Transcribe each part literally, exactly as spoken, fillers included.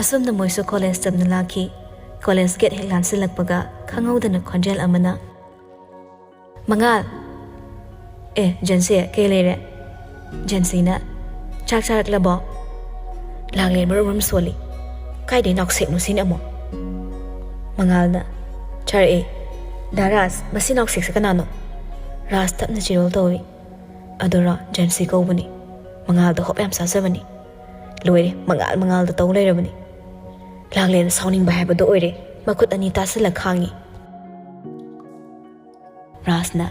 ꯑꯁꯨꯝꯅ ꯃꯣꯏꯁꯨ ꯀꯣꯂꯦꯖ ꯇꯝꯅ ꯂꯥꯛꯈꯤ꯫ ꯀꯣꯂꯦꯖ ꯒꯦꯠ ꯍꯦꯛ ꯂꯥꯟꯁꯤꯜꯂꯛꯄꯒ ꯈꯪꯍꯧꯗꯅ ꯈꯣꯟꯖꯦꯜ ꯑꯃꯅ, "ꯃꯉꯥꯜ!" "ꯑꯦ, ꯖꯦꯟꯁꯤ, ꯀꯩ ꯂꯩꯔꯦ?" ꯖꯦꯟꯁꯤꯅ, "ꯆꯥꯛ ꯆꯥꯔꯛꯂꯕꯣ?" ꯂꯥꯡꯂꯦꯟ ꯃꯔꯨꯝ ꯃꯔꯨꯝ ꯁꯣꯜꯂꯤ꯫ "ꯀꯥꯏꯗꯩ ꯅꯥꯎꯁꯦꯛꯅꯣ ꯁꯤꯅ ꯑꯃꯨꯛ?" ꯃꯉꯥꯜꯅ, "ꯆꯥꯔꯛꯑꯦ꯫ ꯗꯥ ꯔꯥꯖ, ꯃꯁꯤ ꯅꯥꯎꯁꯦꯛꯁꯦ ꯀꯅꯥꯅꯣ?" ꯔꯥꯖ ꯇꯞꯅ ꯆꯤꯔꯣꯜ ꯇꯧꯏ꯫ "ꯑꯗꯨꯔꯣ, ꯖꯦꯟꯁꯤ ꯀꯧꯕꯅꯤ꯫ ꯃꯉꯥꯜꯗ ꯍꯣꯞ ꯌꯥꯝ ꯆꯥꯖꯕꯅꯤ꯫ ꯂꯣꯏꯔꯦ, ꯃꯉꯥꯜ ꯃꯉꯥꯜꯗ ꯇꯧ ꯂꯩꯔꯕꯅꯤ꯫" ꯂꯥꯡꯂꯦꯟ ꯁꯥꯎꯅꯤꯡꯕ ꯍꯥꯏꯕꯗꯣ ꯑꯣꯏꯔꯦ꯫ ꯃꯈꯨꯠ ꯑꯅꯤ ꯇꯥꯁꯤꯜꯂ ꯈꯥꯡꯉꯤ꯫ ꯔꯥꯖꯅ,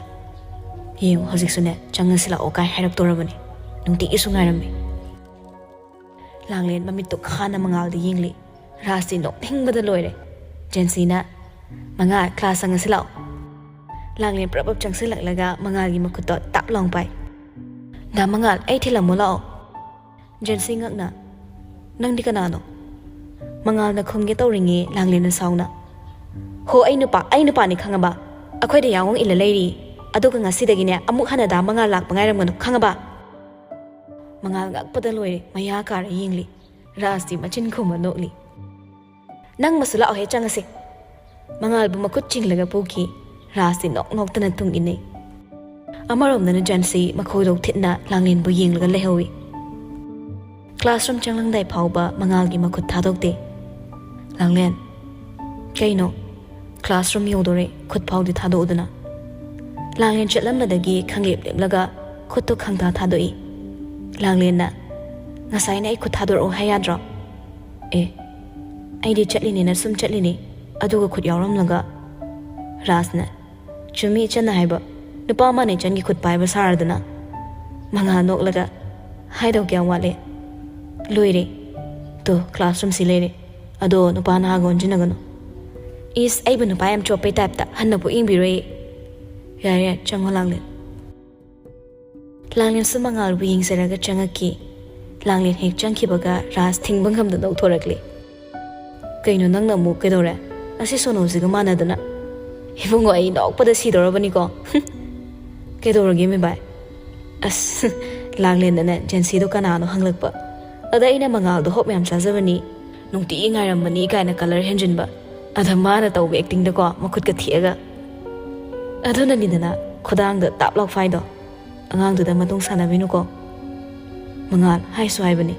"ꯌꯦꯡꯉꯨ, ꯍꯧꯖꯤꯛꯁꯨꯅꯦ, 'ꯆꯪꯉꯁꯤ ꯂꯥꯛꯑꯣ' ꯀꯥꯏ ꯍꯥꯏꯔꯛꯇꯣꯔꯕꯅꯤ꯫ ꯅꯨꯡꯇꯤꯒꯤꯁꯨ ꯉꯥꯏꯔꯝꯃꯤ꯫" ꯂꯥꯡꯂꯦꯟ ꯃꯃꯤꯠꯇꯨ ꯈꯥꯅ ꯃꯉꯥꯜꯗ ꯌꯦꯡꯂꯤ꯫ ꯔꯥꯖꯇꯤ ꯅꯣꯛꯅꯤꯡꯕꯗ ꯂꯣꯏꯔꯦ꯫ ꯖꯦꯟꯁꯤꯅ, "ꯃꯉꯥꯜ, ꯀ꯭ꯂꯥꯁ ꯆꯪꯉꯁꯤ ꯂꯥꯛꯑꯣ꯫" ꯂꯥꯡꯂꯦꯟ ꯄ꯭ꯔꯞ ꯄ꯭ꯔꯞ ꯆꯪꯁꯤꯜꯂꯛꯂꯒ ꯃꯉꯥꯜꯒꯤ ꯃꯈꯨꯠꯇꯣ ꯇꯥꯞ ꯂꯥꯎ ꯄꯥꯏ꯫ "ꯗꯥ ꯃꯉꯥꯜ, ꯑꯩ ꯊꯤꯜꯂꯝꯃꯣ ꯂꯥꯛꯑꯣ꯫" ꯖꯦꯟꯁꯤ ꯉꯛꯅ, "ꯅꯪꯗꯤ ꯀꯅꯥꯅꯣ?" ꯃꯉꯥꯜꯅ ꯈꯨꯝꯒꯦ ꯇꯧꯔꯤꯉꯩ ꯂꯥꯡꯂꯦꯟꯅ ꯁꯥꯎꯅ, "ꯍꯣ, ꯑꯩ ꯅꯨꯄꯥ, ꯑꯩ ꯅꯨꯄꯥꯅꯤ ꯈꯪꯉꯕ? ꯑꯩꯈꯣꯏꯗ ꯌꯥꯎꯑꯣꯡ ꯏꯜꯂ ꯂꯩꯔꯤ꯫ ꯑꯗꯨꯒ ꯉꯁꯤꯗꯒꯤꯅꯦ, ꯑꯃꯨꯛ ꯍꯟꯅ ꯗꯥ ꯃꯉꯥꯜ ꯂꯥꯛꯄ ꯉꯥꯏꯔꯝꯒꯅꯨ ꯈꯪꯉꯕ?" ꯃꯉꯥꯜ ꯉꯛꯄꯗ ꯂꯣꯏꯔꯦ, ꯃꯌꯥ ꯀꯥꯔ ꯌꯦꯡꯂꯤ꯫ ꯔꯥꯖꯇꯤ ꯃꯆꯤꯟ ꯈꯨꯝꯃ ꯅꯣꯛꯂꯤ꯫ "ꯅꯪ ꯃꯁꯨ ꯂꯥꯛꯑꯣꯍꯦ, ꯆꯪꯉꯁꯤ꯫" ꯃꯉꯥꯜꯕꯨ ꯃꯈꯨꯠ ꯆꯤꯡꯂꯒ ꯄꯨꯈꯤ꯫ ꯔꯥꯖꯇꯤ ꯅꯣꯛ ꯅꯣꯛꯇꯅ ꯇꯨꯡ ꯏꯟꯅꯩ꯫ ꯑꯃꯔꯣꯝꯗꯅ ꯖꯥꯟꯁꯤ ꯃꯈꯣꯏꯗꯣ ꯊꯤꯠꯅ ꯂꯥꯡꯂꯦꯟꯕꯨ ꯌꯦꯡꯂꯒ ꯂꯩꯍꯧꯏ꯫ ꯀ꯭ꯂꯥꯁꯔꯨꯝ ꯆꯪꯂꯝꯗꯥꯏ ꯐꯥꯎꯕ ꯃꯉꯥꯜꯒꯤ ꯃꯈꯨꯠ ꯊꯥꯗꯣꯛꯇꯦ꯫ "ꯂꯥꯡꯂꯦꯟ꯫" "ꯀꯩꯅꯣ?" "ꯀ꯭ꯂꯥꯁꯔꯨꯝ ꯌꯧꯗꯣꯔꯦ, ꯈꯨꯠ ꯐꯥꯎꯗꯤ ꯊꯥꯗꯣꯛꯎꯗꯅ꯫" ꯂꯥꯡꯂꯦꯟ ꯆꯠꯂꯝꯕꯗꯒꯤ ꯈꯪꯂꯦꯞ ꯂꯦꯞꯂꯒ ꯈꯨꯠꯇꯨ ꯈꯪꯊꯥ ꯊꯥꯗꯣꯛꯏ꯫ ꯂꯥꯡꯂꯦꯟꯅ, "ꯉꯁꯥꯏꯅ ꯑꯩ ꯈꯨꯠ ꯊꯥꯗꯣꯔꯛꯑꯣ ꯍꯥꯏ ꯌꯥꯗ꯭ꯔꯣ?" "ꯑꯦ, ꯑꯩꯗꯤ ꯆꯠꯂꯤꯅꯦꯅ ꯁꯨꯝ ꯆꯠꯂꯤꯅꯤ, ꯑꯗꯨꯒ ꯈꯨꯠ ꯌꯥꯎꯔꯝꯂꯒ꯫" ꯔꯥꯖꯅ, "ꯆꯨꯝꯃꯤ ꯏꯆꯟꯅ ꯍꯥꯏꯕ, ꯅꯨꯄꯥ ꯑꯃꯅ ꯏꯆꯟꯒꯤ ꯈꯨꯠ ꯄꯥꯏꯕ ꯁꯥꯔꯗꯅ꯫" ꯃꯉꯥꯜ ꯅꯣꯛꯂꯒ, "ꯍꯥꯏꯗꯧ ꯀꯌꯥꯝ ꯋꯥꯠꯂꯤ? ꯂꯣꯏꯔꯦ꯫ ꯇꯣ, ꯀ꯭ꯂꯥꯁꯔꯨꯝꯁꯤ ꯂꯩꯔꯦ꯫ ꯑꯗꯣ ꯅꯨꯄꯥ ꯅꯍꯥꯒ ꯑꯣꯟꯁꯤꯟꯅꯒꯅꯨ꯫" "ꯏꯁ, ꯑꯩꯕꯨ ꯅꯨꯄꯥ ꯌꯥꯝ ꯆꯣꯞꯄꯩ ꯇꯥꯏꯞꯇ ꯍꯟꯅꯕꯨ ꯌꯦꯡꯕꯤꯔꯣꯏꯌꯦ꯫" "ꯌꯥꯔꯦ, ꯌꯥꯔꯦ, ꯆꯪꯉꯣ ꯂꯥꯡꯂꯦꯟ꯫" ꯂꯥꯡꯂꯦꯟꯁꯨ ꯃꯉꯥꯜꯕꯨ ꯌꯦꯡꯖꯔꯒ ꯆꯪꯉꯛꯈꯤ꯫ ꯂꯥꯡꯂꯦꯟ ꯍꯦꯛ ꯆꯪꯈꯤꯕꯒ ꯔꯥꯖ ꯊꯤꯡꯕ ꯉꯝꯗ ꯅꯣꯛꯊꯣꯔꯛꯂꯦ꯫ "ꯀꯩꯅꯣ ꯅꯪꯅ ꯑꯃꯨꯛ ꯀꯩꯗꯧꯔꯦ? ꯑꯁꯤ ꯁꯣꯅꯣꯁꯤꯒ ꯃꯥꯟꯅꯗꯅ꯫" "ꯏꯕꯨꯡꯉꯣ, ꯑꯩ ꯅꯣꯛꯄꯗ ꯁꯤꯗꯧꯔꯕꯅꯤꯀꯣ꯫" "ꯀꯩꯗꯧꯔꯒꯦ ꯃꯤꯕꯥꯏ?" "ꯑꯁ, ꯂꯥꯡꯂꯦꯟꯗꯅꯦ ꯖꯦꯟꯁꯤꯗꯣ ꯀꯅꯥꯅꯣ ꯍꯪꯂꯛꯄ꯫ ꯑꯗ ꯑꯩꯅ ꯃꯉꯥꯜꯗꯣ ꯍꯣꯞ ꯌꯥꯝ ꯆꯥꯖꯕꯅꯤ꯫ ꯅꯨꯡꯇꯤꯒꯤ ꯉꯥꯏꯔꯝꯕꯅꯤ ꯀꯥꯏꯅ ꯀꯂꯔ ꯍꯦꯟꯖꯤꯟꯕ꯫ ꯑꯗ ꯃꯥꯅ ꯇꯧꯕ ꯑꯦꯛꯇꯤꯡꯗꯀꯣ, ꯃꯈꯨꯠꯀ ꯊꯦꯛꯑꯒ꯫ ꯑꯗꯨꯅꯅꯤꯗꯅ ꯈꯨꯗꯥꯡꯗ ꯇꯥꯞ ꯂꯥꯎ ꯐꯥꯏꯗꯣ꯫ ꯑꯉꯥꯡꯗꯨꯗ ꯃꯇꯨꯡ ꯁꯥꯟꯅꯕꯤꯅꯨꯀꯣ꯫ ꯃꯉꯥꯜ, ꯍꯥꯏꯁꯨ ꯍꯥꯏꯕꯅꯤ,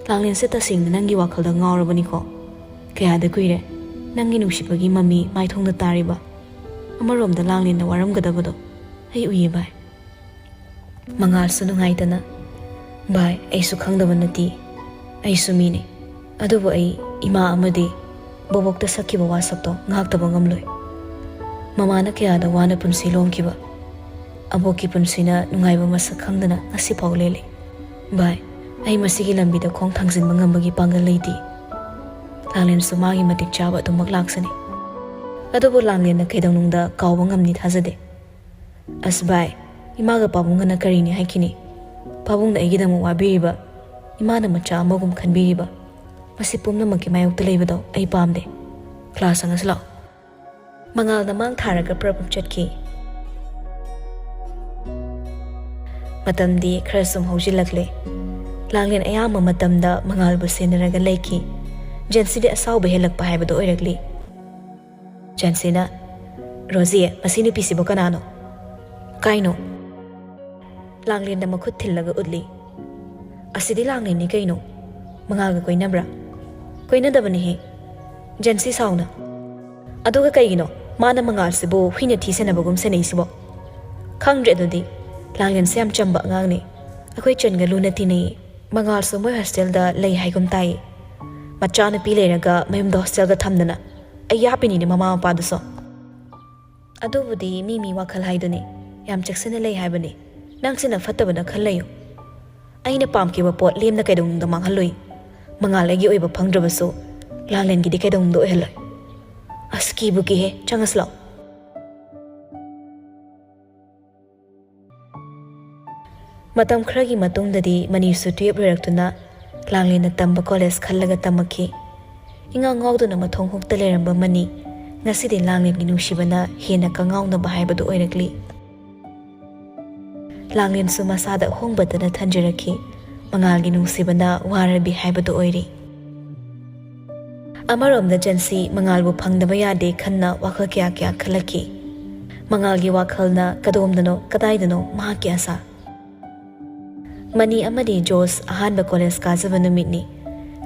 ꯂꯥꯡꯂꯦꯟꯁꯦ ꯇꯁꯦꯡꯅ ꯅꯪꯒꯤ ꯋꯥꯈꯜꯗ ꯉꯥꯎꯔꯕꯅꯤꯀꯣ꯫ ꯀꯌꯥꯗ ꯀꯨꯏꯔꯦ ꯅꯪꯒꯤ ꯅꯨꯡꯁꯤꯕꯒꯤ ꯃꯃꯤ ꯃꯥꯏꯊꯣꯡꯗ ꯇꯥꯔꯤꯕ꯫ ꯑꯃꯔꯣꯝꯗ ꯂꯥꯡꯂꯦꯟꯅ ꯋꯥꯔꯝꯒꯗꯕꯗꯣ ꯑꯩ ꯎꯏꯌꯦ ꯚꯥꯏ꯫ ꯃꯉꯥꯜꯁꯨ ꯅꯨꯡꯉꯥꯏꯇꯅ, "ꯚꯥꯏ, ꯑꯩꯁꯨ ꯈꯪꯗꯕ ꯅꯠꯇꯦ, ꯑꯩꯁꯨ ꯃꯤꯅꯤ꯫ ꯑꯗꯨꯕꯨ ꯑꯩ ꯏꯃꯥ ꯑꯃꯗꯤ ꯕꯣꯕꯣꯛꯇ ꯁꯛꯈꯤꯕ ꯋꯥꯁꯛꯇꯣ ꯉꯥꯛꯇꯕ ꯉꯝꯂꯣꯏ꯫ ꯃꯃꯥꯅ ꯀꯌꯥꯗ ꯋꯥꯅ ꯄꯨꯟꯁꯤ ꯂꯣꯝꯈꯤꯕ, ꯑꯕꯣꯛꯀꯤ ꯄꯨꯟꯁꯤꯅ ꯅꯨꯡꯉꯥꯏꯕ ꯃꯁꯛ ꯈꯪꯗꯅ ꯉꯁꯤꯐꯥꯎ ꯂꯦꯜꯂꯤ꯫ ꯚꯥꯏ, ꯑꯩ ꯃꯁꯤꯒꯤ ꯂꯝꯕꯤꯗ ꯈꯣꯡ ꯊꯥꯡꯖꯤꯟꯕ ꯉꯝꯕꯒꯤ ꯄꯥꯡꯒꯜ ꯂꯩꯇꯦ꯫ ꯂꯥꯡꯂꯦꯟꯁꯨ ꯃꯥꯒꯤ ꯃꯇꯤꯛ ꯆꯥꯕ ꯑꯗꯨꯃꯛ ꯂꯥꯛꯁꯅꯤ꯫ ꯑꯗꯨꯕꯨ ꯂꯥꯡꯂꯦꯟꯅ ꯀꯩꯗꯧꯅꯨꯡꯗ ꯀꯥꯎꯕ ꯉꯝꯅꯤ ꯊꯥꯖꯗꯦ꯫ ꯑꯁ ꯚꯥꯏ, ꯏꯃꯥꯒ ꯄꯥꯕꯨꯡꯒꯅ ꯀꯔꯤꯅꯤ ꯍꯥꯏꯈꯤꯅꯤ? ꯄꯥꯕꯨꯡꯅ ꯑꯩꯒꯤꯗꯃꯛ ꯋꯥꯕꯤꯔꯤꯕ, ꯏꯃꯥꯅ ꯃꯆꯥ ꯑꯃꯒꯨꯝ ꯈꯟꯕꯤꯔꯤꯕ, ꯃꯁꯤ ꯄꯨꯝꯅꯃꯛꯀꯤ ꯃꯥꯌꯣꯛꯇ ꯂꯩꯕꯗꯣ ꯑꯩ ꯄꯥꯝꯗꯦ꯫ ꯀ꯭ꯂꯥꯁ ꯆꯪꯉꯁꯤ ꯂꯥꯛꯑꯣ꯫" ꯃꯉꯥꯜꯅ ꯃꯥꯡ ꯊꯥꯔꯒ ꯄ꯭ꯔꯞ ꯄ꯭ꯔꯞ ꯆꯠꯈꯤ꯫ ꯃꯇꯝꯗꯤ ꯈꯔ ꯁꯨꯝ ꯍꯧꯖꯤꯜꯂꯛꯂꯦ꯫ ꯂꯥꯡꯂꯦꯟ ꯑꯌꯥꯝꯕ ꯃꯇꯝꯗ ꯃꯉꯥꯜꯕꯨ ꯁꯦꯟꯅꯔꯒ ꯂꯩꯈꯤ꯫ ꯖꯦꯟꯁꯤꯗꯤ ꯑꯁꯥꯎꯕ ꯍꯦꯜꯂꯛꯄ ꯍꯥꯏꯕꯗꯨ ꯑꯣꯏꯔꯛꯂꯤ꯫ ꯖꯦꯟꯁꯤꯅ, "ꯔꯣꯖꯤ, ꯃꯁꯤ ꯅꯨꯄꯤꯁꯤꯕꯨ ꯀꯅꯥꯅꯣ? ꯀꯥꯏꯅꯣ?" ꯂꯥꯡꯂꯦꯟꯗ ꯃꯈꯨꯠ ꯊꯤꯜꯂꯒ ꯎꯠꯂꯤ꯫ "ꯑꯁꯤꯗꯤ ꯂꯥꯡꯂꯦꯟꯅꯤ ꯀꯩꯅꯣ꯫ ꯃꯉꯥꯜꯒ ꯀꯣꯏꯅꯕ꯭ꯔꯥ? ꯀꯣꯏꯅꯗꯕꯅꯤꯍꯦ꯫" ꯖꯦꯟꯁꯤ ꯁꯥꯎꯅ, "ꯑꯗꯨꯒ ꯀꯩꯒꯤꯅꯣ ꯃꯥꯅ ꯃꯉꯥꯜꯁꯤꯕꯨ ꯍꯨꯏꯅ ꯊꯤ ꯁꯦꯟꯅꯕꯒꯨꯝ ꯁꯦꯟꯅꯩꯁꯤꯕꯣ? ꯈꯪꯗ꯭ꯔꯦ ꯑꯗꯨꯗꯤ꯫ ꯂꯥꯡꯂꯦꯟꯁꯦ ꯌꯥꯝ ꯆꯝꯕ ꯑꯉꯥꯡꯅꯤ꯫ ꯑꯩꯈꯣꯏ ꯆꯟꯒ ꯂꯨꯅ ꯇꯤꯟꯅꯩꯌꯦ꯫ ꯃꯉꯥꯜꯁꯨ ꯃꯣꯏ ꯍꯣꯁꯇꯦꯜꯗ ꯂꯩ ꯍꯥꯏꯒꯨꯝ ꯇꯥꯏꯌꯦ꯫ ꯃꯆꯥꯅꯨꯄꯤ ꯂꯩꯔꯒ ꯃꯌꯨꯝꯗ ꯍꯣꯁꯇꯦꯜꯗ ꯊꯝꯗꯅ꯫ ꯑꯩ ꯌꯥꯞꯄꯤꯅꯤꯅꯦ ꯃꯃꯥ ꯃꯄꯥꯗꯨꯁꯨ꯫ ꯑꯗꯨꯕꯨꯗꯤ ꯃꯤ ꯃꯤ ꯋꯥꯈꯜ ꯍꯥꯏꯗꯨꯅꯤ꯫ ꯌꯥꯝ ꯆꯦꯛꯁꯤꯟꯅ ꯂꯩ ꯍꯥꯏꯕꯅꯤ꯫ ꯅꯪꯁꯤꯅ ꯐꯠꯇꯕꯅ ꯈꯜ ꯂꯩꯌꯨ꯫ ꯑꯩꯅ ꯄꯥꯝꯈꯤꯕ ꯄꯣꯠ ꯂꯦꯝꯅ ꯀꯩꯗꯧꯅꯨꯡꯗ ꯃꯥꯡꯍꯜꯂꯨꯏ꯫ ꯃꯉꯥꯜ ꯑꯩꯒꯤ ꯑꯣꯏꯕ ꯐꯪꯗ꯭ꯔꯕꯁꯨ ꯂꯥꯡꯂꯦꯟꯒꯤꯗꯤ ꯀꯩꯗꯧꯅꯨꯡꯗ ꯑꯣꯏꯍꯜꯂꯣꯏ꯫" ꯑꯁ, ꯀꯤꯕꯨ ꯀꯤꯍꯦ, ꯆꯪꯉꯁꯤ ꯂꯥꯛꯑꯣ꯫ ꯃꯇꯝ ꯈꯔꯒꯤ ꯃꯇꯨꯡꯗꯗꯤ ꯃꯅꯤꯁꯨ ꯇꯨꯌꯦꯞ ꯂꯣꯏꯔꯛꯇꯨꯅ ꯂꯥꯡꯂꯦꯟꯅ ꯇꯝꯕ ꯀꯣꯂꯦꯖ ꯈꯜꯂꯒ ꯇꯝꯃꯛꯈꯤ꯫ ꯏꯉꯥꯎ ꯉꯥꯎꯗꯨꯅ ꯃꯊꯣꯡ ꯍꯨꯛꯇ ꯂꯩꯔꯝꯕ ꯃꯅꯤ ꯉꯁꯤꯗꯤ ꯂꯥꯡꯂꯦꯟꯒꯤ ꯅꯨꯡꯁꯤꯕꯅ ꯍꯦꯟꯅ ꯀꯉꯥꯎꯅꯕ ꯍꯥꯏꯕꯗꯨ ꯑꯣꯏꯔꯛꯂꯤ꯫ ꯂꯥꯡꯂꯦꯟꯁꯨ ꯃꯁꯥꯗ ꯑꯍꯣꯡꯕꯇꯅ ꯊꯟꯖꯔꯛꯈꯤ꯫ ꯃꯉꯥꯜꯒꯤ ꯅꯨꯡꯁꯤꯕꯅ ꯋꯥꯔꯕꯤ ꯍꯥꯏꯕꯗꯨ ꯑꯣꯏꯔꯤ꯫ ꯑꯃꯔꯣꯝꯗ ꯖꯦꯟꯁꯤ ꯃꯉꯥꯜꯕꯨ ꯐꯪꯗꯕ ꯌꯥꯗꯦ ꯈꯟꯅ ꯋꯥꯈꯜ ꯀꯌꯥ ꯀꯌꯥ ꯈꯜꯂꯛꯈꯤ꯫ ꯃꯉꯥꯜꯒꯤ ꯋꯥꯈꯜꯅ ꯀꯗꯣꯝꯗꯅꯣ ꯀꯗꯥꯏꯗꯅꯣ ꯃꯍꯥꯛꯀꯤ ꯑꯁꯥ꯫ ꯃꯅꯤ ꯑꯃꯗꯤ ꯖꯣꯁ ꯑꯍꯥꯟꯕ ꯀꯣꯂꯦꯖ ꯀꯥꯖꯕ ꯅꯨꯃꯤꯠꯅꯤ꯫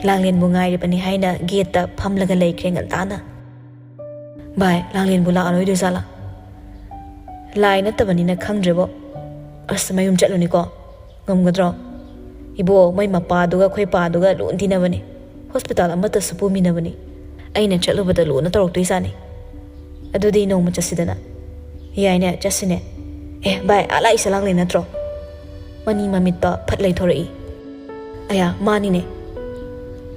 ꯂꯥꯡꯂꯦꯟꯕꯨ ꯉꯥꯏꯔꯤꯕꯅꯤ ꯍꯥꯏꯅ ꯒꯦꯠꯇ ꯐꯝꯂꯒ ꯂꯩꯈ꯭ꯔꯦ ꯉꯟꯇꯥꯅ꯫ "ꯚꯥꯏ, ꯂꯥꯡꯂꯦꯟꯕꯨ ꯂꯥꯛꯑꯔꯣꯏꯗꯣꯏꯖꯥꯠꯂꯥ? ꯂꯥꯏ ꯅꯠꯇꯕꯅꯤꯅ ꯈꯪꯗ꯭ꯔꯦꯕꯣ꯫ ꯑꯁ, ꯃꯌꯨꯝ ꯆꯠꯂꯨꯅꯤꯀꯣ꯫ ꯉꯝꯒꯗ꯭ꯔꯣ? ꯏꯕꯣ, ꯃꯣꯏ ꯃꯄꯥꯗꯨꯒ ꯑꯩꯈꯣꯏ ꯄꯥꯗꯨꯒ ꯂꯨꯅ ꯇꯤꯟꯅꯕꯅꯤ꯫ ꯍꯣꯁꯄꯤꯇꯥꯜ ꯑꯃꯠꯇꯁꯨ ꯄꯨꯃꯤꯟꯅꯕꯅꯤ꯫ ꯑꯩꯅ ꯆꯠꯂꯨꯕꯗ ꯂꯨꯅ ꯇꯧꯔꯛꯇꯣꯏꯖꯥꯠꯅꯤ꯫ ꯑꯗꯨꯗꯤ ꯅꯣꯡꯃ ꯆꯠꯁꯤꯗꯅ?" "ꯌꯥꯏꯅꯦ, ꯆꯠꯁꯤꯅꯦ꯫ ꯑꯦ ꯚꯥꯏ, ꯑꯥ ꯂꯥꯛꯏꯁꯦ ꯂꯥꯡꯂꯦꯟ ꯅꯠꯇ꯭ꯔꯣ?" ꯃꯅꯤ ꯃꯃꯤꯠꯇ ꯐꯠ ꯂꯩꯊꯣꯔꯛꯏ꯫ "ꯑꯌꯥ, ꯃꯥꯅꯤꯅꯦ꯫"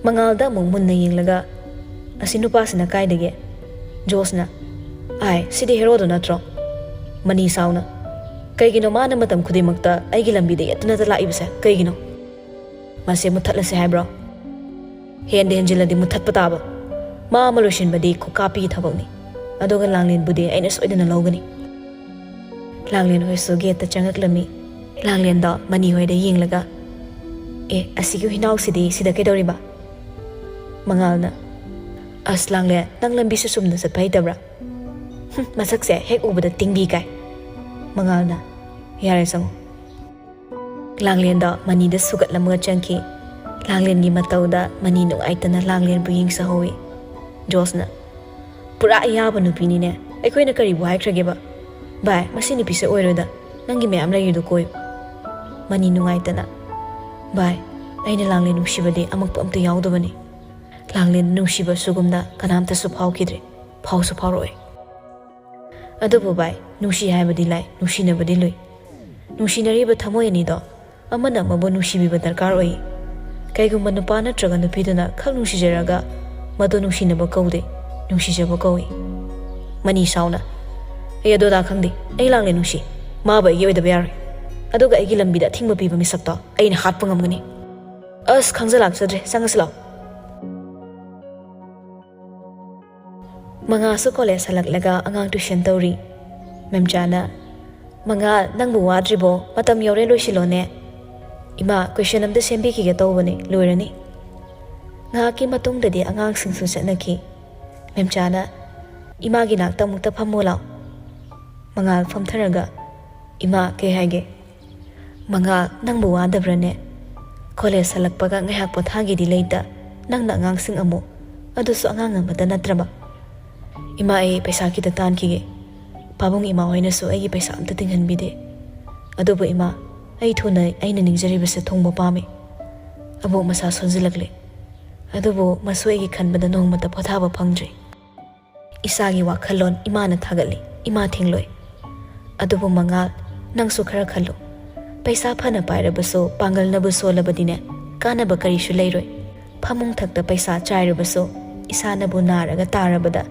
ꯃꯉꯥꯜꯗ ꯑꯃꯨꯛ ꯃꯨꯟꯅ ꯌꯦꯡꯂꯒ, "ꯑꯁꯤ ꯅꯨꯄꯥꯁꯤꯅ ꯀꯥꯏꯗꯒꯤ?" ꯖꯣꯁꯅ, "ꯑꯥꯏ, ꯁꯤꯗꯤ ꯍꯦꯔꯣꯗꯣ ꯅꯠꯇ꯭ꯔꯣ?" ꯃꯅꯤ ꯁꯥꯎꯅ, "ꯀꯩꯒꯤꯅꯣ ꯃꯥꯅ ꯃꯇꯝ ꯈꯨꯗꯤꯡꯃꯛꯇ ꯑꯩꯒꯤ ꯂꯝꯕꯤꯗ ꯌꯦꯠꯇꯨꯅꯇ ꯂꯥꯛꯏꯕꯁꯦ? ꯀꯩꯒꯤꯅꯣ? ꯃꯁꯦ ꯃꯨꯠꯊꯠꯂꯁꯦ ꯍꯥꯏꯕ꯭ꯔꯣ?" "ꯍꯦꯟꯗ ꯍꯦꯟꯖꯤꯜꯂꯗꯤ ꯃꯨꯠꯊꯠꯄ ꯇꯥꯕ꯫ ꯃꯥ ꯑꯃ ꯂꯣꯏꯁꯤꯟꯕꯗꯤ ꯈꯨꯀꯥꯞꯄꯤꯒꯤ ꯊꯕꯛꯅꯤ꯫ ꯑꯗꯨꯒ ꯂꯥꯡꯂꯦꯟꯕꯨꯗꯤ ꯑꯩꯅ ꯁꯣꯏꯗꯅ ꯂꯧꯒꯅꯤ꯫" ꯂꯥꯡꯂꯦꯟ ꯍꯣꯏꯁꯨ ꯒꯦꯠꯇ ꯆꯪꯉꯛꯂꯝꯃꯤ꯫ ꯂꯥꯡꯂꯦꯟꯗ ꯃꯅꯤ ꯍꯣꯏꯗ ꯌꯦꯡꯂꯒ, "ꯑꯦ, ꯑꯁꯤꯒꯤ ꯍꯨꯏꯅꯥꯎꯁꯤꯗꯤ ꯁꯤꯗ ꯀꯩꯗꯧꯔꯤꯕ?" ꯃꯉꯥꯜꯅ, "ꯑꯁ ꯂꯥꯡꯂꯦꯟ, ꯅꯪ ꯂꯝꯕꯤꯁꯨ ꯆꯨꯝꯅ ꯆꯠꯄ ꯍꯩꯇꯕ꯭ꯔꯥ? ꯍꯨꯝ, ꯃꯁꯛꯁꯦ ꯍꯦꯛ ꯎꯕꯗ ꯇꯤꯡꯕꯤ ꯀꯥꯏ꯫" ꯃꯉꯥꯜꯅ, "ꯌꯥꯔꯦ, ꯆꯪꯉꯣ꯫" ꯂꯥꯡꯂꯦꯟꯗ ꯃꯅꯤꯗ ꯁꯨꯒꯠꯂꯝꯃꯒ ꯆꯪꯈꯤ꯫ ꯂꯥꯡꯂꯦꯟꯒꯤ ꯃꯇꯧꯗ ꯃꯅꯤ ꯅꯨꯡꯉꯥꯏꯇꯅ ꯂꯥꯡꯂꯦꯟꯕꯨ ꯌꯦꯡꯖꯍꯧꯋꯤ꯫ ꯖꯣꯁꯅ, "ꯄꯨꯔꯥ ꯑꯌꯥꯕ ꯅꯨꯄꯤꯅꯤꯅꯦ꯫ ꯑꯩꯈꯣꯏꯅ ꯀꯔꯤꯕꯨ ꯍꯥꯏꯈ꯭ꯔꯒꯦꯕ? ꯚꯥꯏ, ꯃꯁꯤ ꯅꯨꯄꯤꯁꯦ ꯑꯣꯏꯔꯣꯏꯗ꯫ ꯅꯪꯒꯤ ꯃꯌꯥꯝ ꯂꯩꯔꯤꯗꯨ ꯀꯣꯏꯌꯨ꯫" ꯃꯅꯤ ꯅꯨꯡꯉꯥꯏꯇꯅ, "ꯚꯥꯏ, ꯑꯩꯅ ꯂꯥꯡꯂꯦꯟ ꯅꯨꯡꯁꯤꯕꯗꯤ ꯑꯃꯛꯄ ꯑꯝꯇ ꯌꯥꯎꯗꯕꯅꯤ꯫ ꯂꯥꯡꯂꯦꯟ ꯅꯨꯡꯁꯤꯕ ꯁꯨꯒꯨꯝꯅ ꯀꯅꯥꯝꯇꯁꯨ ꯐꯥꯎꯈꯤꯗ꯭ꯔꯦ, ꯐꯥꯎꯁꯨ ꯐꯥꯎꯔꯛꯑꯣꯏ꯫ ꯑꯗꯨꯕꯨ ꯚꯥꯏ, ꯅꯨꯡꯁꯤ ꯍꯥꯏꯕꯗꯤ ꯂꯥꯏ, ꯅꯨꯡꯁꯤꯅꯕꯗꯤ ꯂꯨꯏ꯫ ꯅꯨꯡꯁꯤꯅꯔꯤꯕ ꯊꯃꯣꯏ ꯑꯅꯤꯗꯣ ꯑꯃꯅ ꯑꯃꯕꯨ ꯅꯨꯡꯁꯤꯕꯤꯕ ꯗꯔꯀꯥꯔ ꯑꯣꯏ꯫ ꯀꯩꯒꯨꯝꯕ ꯅꯨꯄꯥ ꯅꯠꯇ꯭ꯔꯒ ꯅꯨꯄꯤꯗꯨꯅ ꯈꯛ ꯅꯨꯡꯁꯤꯖꯔꯒ ꯃꯗꯨ ꯅꯨꯡꯁꯤꯅꯕ ꯀꯧꯗꯦ, ꯅꯨꯡꯁꯤꯖꯕ ꯀꯧꯏ꯫" ꯃꯅꯤ ꯁꯥꯎꯅ, "ꯑꯩ ꯑꯗꯨ ꯑꯗꯥ ꯈꯪꯗꯦ꯫ ꯑꯩ ꯂꯥꯡꯂꯦꯟ ꯅꯨꯡꯁꯤ꯫ ꯃꯥꯕꯨ ꯑꯩꯒꯤ ꯑꯣꯏꯗꯕ ꯌꯥꯔꯣꯏ꯫ ꯑꯗꯨꯒ ꯑꯩꯒꯤ ꯂꯝꯕꯤꯗ ꯑꯊꯤꯡꯕ ꯄꯤꯕ ꯃꯤꯁꯛꯇꯣ ꯑꯩꯅ ꯍꯥꯠꯄ ꯉꯝꯒꯅꯤ꯫" "ꯑꯁ, ꯈꯪꯖ ꯂꯥꯛꯆꯗ꯭ꯔꯦ꯫ ꯆꯪꯉꯁꯤ ꯂꯥꯛꯑꯣ꯫" ꯃꯉꯥꯁꯨ ꯀꯣꯂꯦꯖ ꯍꯜꯂꯛꯂꯒ ꯑꯉꯥꯡ ꯇ꯭ꯌꯨꯁꯟ ꯇꯧꯔꯤ꯫ ꯃꯦꯝꯆꯥꯅ, "ꯃꯉꯥ, ꯅꯪꯕꯨ ꯋꯥꯗ꯭ꯔꯤꯕꯣ? ꯃꯇꯝ ꯌꯧꯔꯦ, ꯂꯣꯏꯁꯤꯜꯂꯣꯅꯦ꯫" "ꯏꯃꯥ, ꯀꯣꯏꯁꯟ ꯑꯝꯇ ꯁꯦꯝꯕꯤꯈꯤꯒꯦ ꯇꯧꯕꯅꯦ, ꯂꯣꯏꯔꯅꯤ꯫" ꯉꯥꯏꯍꯥꯛꯀꯤ ꯃꯇꯨꯡꯗꯗꯤ ꯑꯉꯥꯡꯁꯤꯡꯁꯨ ꯆꯠꯅꯈꯤ꯫ ꯃꯦꯝꯆꯥꯅ, "ꯏꯃꯥꯒꯤ ꯅꯥꯛꯇ ꯑꯃꯨꯛꯇ ꯐꯝꯃꯣ ꯂꯥꯎ꯫" ꯃꯉꯥꯜ ꯐꯝꯊꯔꯒ, "ꯏꯃꯥ, ꯀꯩ ꯍꯥꯏꯒꯦ?" "ꯃꯉꯥꯜ, ꯅꯪꯕꯨ ꯋꯥꯗꯕ꯭ꯔꯥꯅꯦ? ꯀꯣꯂꯦꯖ ꯍꯜꯂꯛꯄꯒ ꯉꯥꯏꯍꯥꯛ ꯄꯣꯊꯥꯒꯦꯗꯤ ꯂꯩꯇ, ꯅꯪꯅ ꯑꯉꯥꯡꯁꯤꯡ ꯑꯃꯨꯛ, ꯑꯗꯨꯁꯨ ꯑꯉꯥꯡ ꯑꯃꯇ ꯅꯠꯇ꯭ꯔꯕ?" "ꯏꯃꯥ, ꯑꯩ ꯄꯩꯁꯥ ꯈꯤꯇ ꯇꯥꯟꯈꯤꯒꯦ꯫ ꯄꯥꯕꯨꯡ ꯏꯃꯥ ꯍꯣꯏꯅꯁꯨ ꯑꯩꯒꯤ ꯄꯩꯁꯥ ꯑꯝꯇ ꯇꯤꯡꯍꯟꯕꯤꯗꯦ꯫ ꯑꯗꯨꯕꯨ ꯏꯃꯥ, ꯑꯩ ꯊꯨꯅ ꯑꯩꯅ ꯅꯤꯡꯖꯔꯤꯕꯁꯦ ꯊꯨꯡꯕ ꯄꯥꯝꯃꯤ꯫ ꯑꯕꯣꯛ ꯃꯁꯥ ꯁꯣꯟꯖꯤꯜꯂꯛꯂꯦ꯫ ꯑꯗꯨꯕꯨ ꯃꯁꯨ ꯑꯩꯒꯤ ꯈꯟꯕꯗ ꯅꯣꯡꯃꯇ ꯄꯣꯊꯥꯕ ꯐꯪꯗ꯭ꯔꯤ꯫ ꯏꯁꯥꯒꯤ ꯋꯥꯈꯜꯂꯣꯟ ꯏꯃꯥꯅ ꯊꯥꯒꯠꯂꯤ, ꯏꯃꯥ ꯊꯤꯡꯂꯣꯏ꯫ ꯑꯗꯨꯕꯨ ꯃꯉꯥꯜ, ꯅꯪꯁꯨ ꯈꯔ ꯈꯜꯂꯨ꯫ ꯄꯩꯁꯥ ꯐꯅ ꯄꯥꯏꯔꯕꯁꯨ ꯄꯥꯡꯒꯜꯅꯕꯨ ꯁꯣꯜꯂꯕꯗꯤꯅꯦ, ꯀꯥꯟꯅꯕ ꯀꯔꯤꯁꯨ ꯂꯩꯔꯣꯏ꯫ ꯐꯃꯨꯡ ꯊꯛꯇ ꯄꯩꯁꯥ ꯆꯥꯏꯔꯕꯁꯨ ꯏꯁꯥꯅꯕꯨ ꯅꯥꯔꯒ ꯇꯥꯔꯕꯗ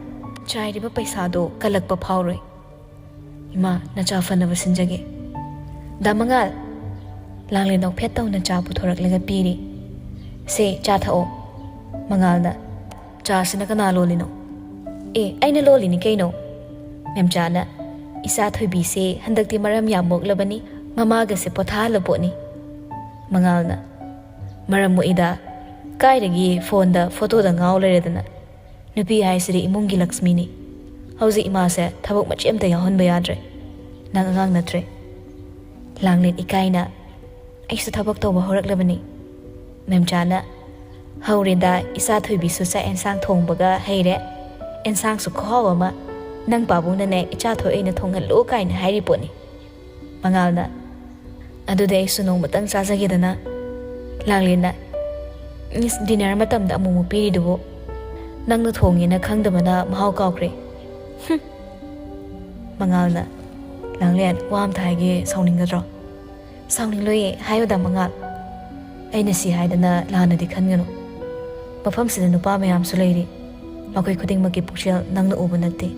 ꯆꯥꯏꯔꯤꯕ ꯄꯩꯁꯥꯗꯣ ꯀꯜꯂꯛꯄ ꯐꯥꯎꯔꯣꯏ꯫ ꯏꯃꯥ, ꯅꯆꯥ ꯐꯅꯕ ꯁꯤꯟꯖꯒꯦ꯫" "ꯗꯥ ꯃꯉꯥꯜ!" ꯂꯥꯡꯂꯦꯟ ꯅꯣꯛꯐꯦꯠ ꯇꯧꯅ ꯆꯥ ꯄꯨꯊꯣꯔꯛꯂꯒ ꯄꯤꯔꯤ꯫ "ꯁꯦ, ꯆꯥ ꯊꯛꯑꯣ꯫" ꯃꯉꯥꯜꯅ, "ꯆꯥꯁꯤꯅ ꯀꯅꯥ ꯂꯣꯜꯂꯤꯅꯣ?" "ꯑꯦ, ꯑꯩꯅ ꯂꯣꯜꯂꯤꯅꯤ ꯀꯩꯅꯣ꯫" ꯃꯦꯝꯆꯥꯅ, "ꯏꯆꯥ ꯊꯣꯏꯕꯤꯁꯦ ꯍꯟꯗꯛꯇꯤ ꯃꯔꯝ ꯌꯥꯝ ꯃꯣꯛꯂꯕꯅꯤ, ꯃꯃꯥꯒꯁꯦ ꯄꯣꯊꯥꯍꯜꯂ ꯄꯣꯠꯅꯤ꯫" ꯃꯉꯥꯜꯅ, "ꯃꯔꯝ ꯃꯣꯛꯏꯗ, ꯀꯥꯏꯗꯒꯤ ꯐꯣꯟꯗ ꯐꯣꯇꯣꯗ ꯉꯥꯎ ꯂꯩꯔꯗꯅ꯫ ꯅꯨꯄꯤ ꯍꯥꯏꯁꯤꯗꯤ ꯏꯃꯨꯡꯒꯤ ꯂꯛꯁꯃꯤꯅꯤ꯫ ꯍꯧꯖꯤꯛ ꯏꯃꯥꯁꯦ ꯊꯕꯛ ꯃꯆꯦꯠ ꯑꯝꯇ ꯌꯥꯎꯍꯟꯕ ꯌꯥꯗ꯭ꯔꯦ꯫ ꯅꯪ ꯑꯉꯥꯡ ꯅꯠꯇ꯭ꯔꯦ꯫" ꯂꯥꯡꯂꯦꯟ ꯏꯀꯥꯏꯅ, "ꯑꯩꯁꯨ ꯊꯕꯛ ꯇꯧꯕ ꯍꯧꯔꯛꯂꯕꯅꯤ꯫" ꯃꯦꯝꯆꯥꯅ, "ꯍꯧꯔꯦꯗ, ꯏꯆꯥ ꯊꯣꯏꯕꯤꯁꯨ ꯆꯥꯛ ꯑꯦꯟꯁꯥꯡ ꯊꯣꯡꯕꯒ ꯍꯩꯔꯦ꯫ ꯑꯦꯟꯁꯥꯡꯁꯨ ꯈꯨꯍꯥꯎ ꯑꯃ꯫ ꯅꯪ ꯄꯥꯕꯨꯡꯅꯅꯦ ꯏꯆꯥ ꯊꯣꯏ ꯑꯩꯅ ꯊꯣꯡꯍꯜꯂꯨ ꯀꯥꯏꯅ ꯍꯥꯏꯔꯤ ꯄꯣꯠꯅꯤ꯫" ꯃꯉꯥꯜꯅ, "ꯑꯗꯨꯗꯤ ꯑꯩꯁꯨ ꯅꯣꯡꯃꯇꯪ ꯆꯥꯖꯒꯦꯗꯅ꯫" ꯂꯥꯡꯂꯦꯟꯅ, "ꯏꯁ, ꯗꯤꯅꯔ ꯃꯇꯝꯗ ꯑꯃꯨꯛꯃꯨꯛ ꯄꯤꯔꯤꯗꯨꯕꯨ꯫ ꯅꯪꯅ ꯊꯣꯡꯉꯦꯅ ꯈꯪꯗꯕꯅ ꯃꯍꯥꯎ ꯀꯥꯎꯈ꯭ꯔꯦ꯫" ꯍꯨꯝ꯫ ꯃꯉꯥꯜꯅ, "ꯂꯥꯡꯂꯦꯟ, ꯋꯥ ꯑꯝꯇ ꯍꯥꯏꯒꯦ, ꯁꯥꯎꯅꯤꯡꯒꯗ꯭ꯔꯣ?" "ꯁꯥꯎꯅꯤꯡꯂꯣꯏꯌꯦ, ꯍꯥꯏꯌꯨꯗ ꯃꯉꯥꯜ꯫ ꯑꯩꯅ ꯁꯤ ꯍꯥꯏꯗꯅ ꯂꯥꯟꯅꯗꯤ ꯈꯟꯒꯅꯨ꯫ ꯃꯐꯝꯁꯤꯗ ꯅꯨꯄꯥ ꯃꯌꯥꯝꯁꯨ ꯂꯩꯔꯤ꯫ ꯃꯈꯣꯏ ꯈꯨꯗꯤꯡꯃꯛꯀꯤ ꯄꯨꯛꯆꯦꯜ ꯅꯪꯅ ꯎꯕ ꯅꯠꯇꯦ꯫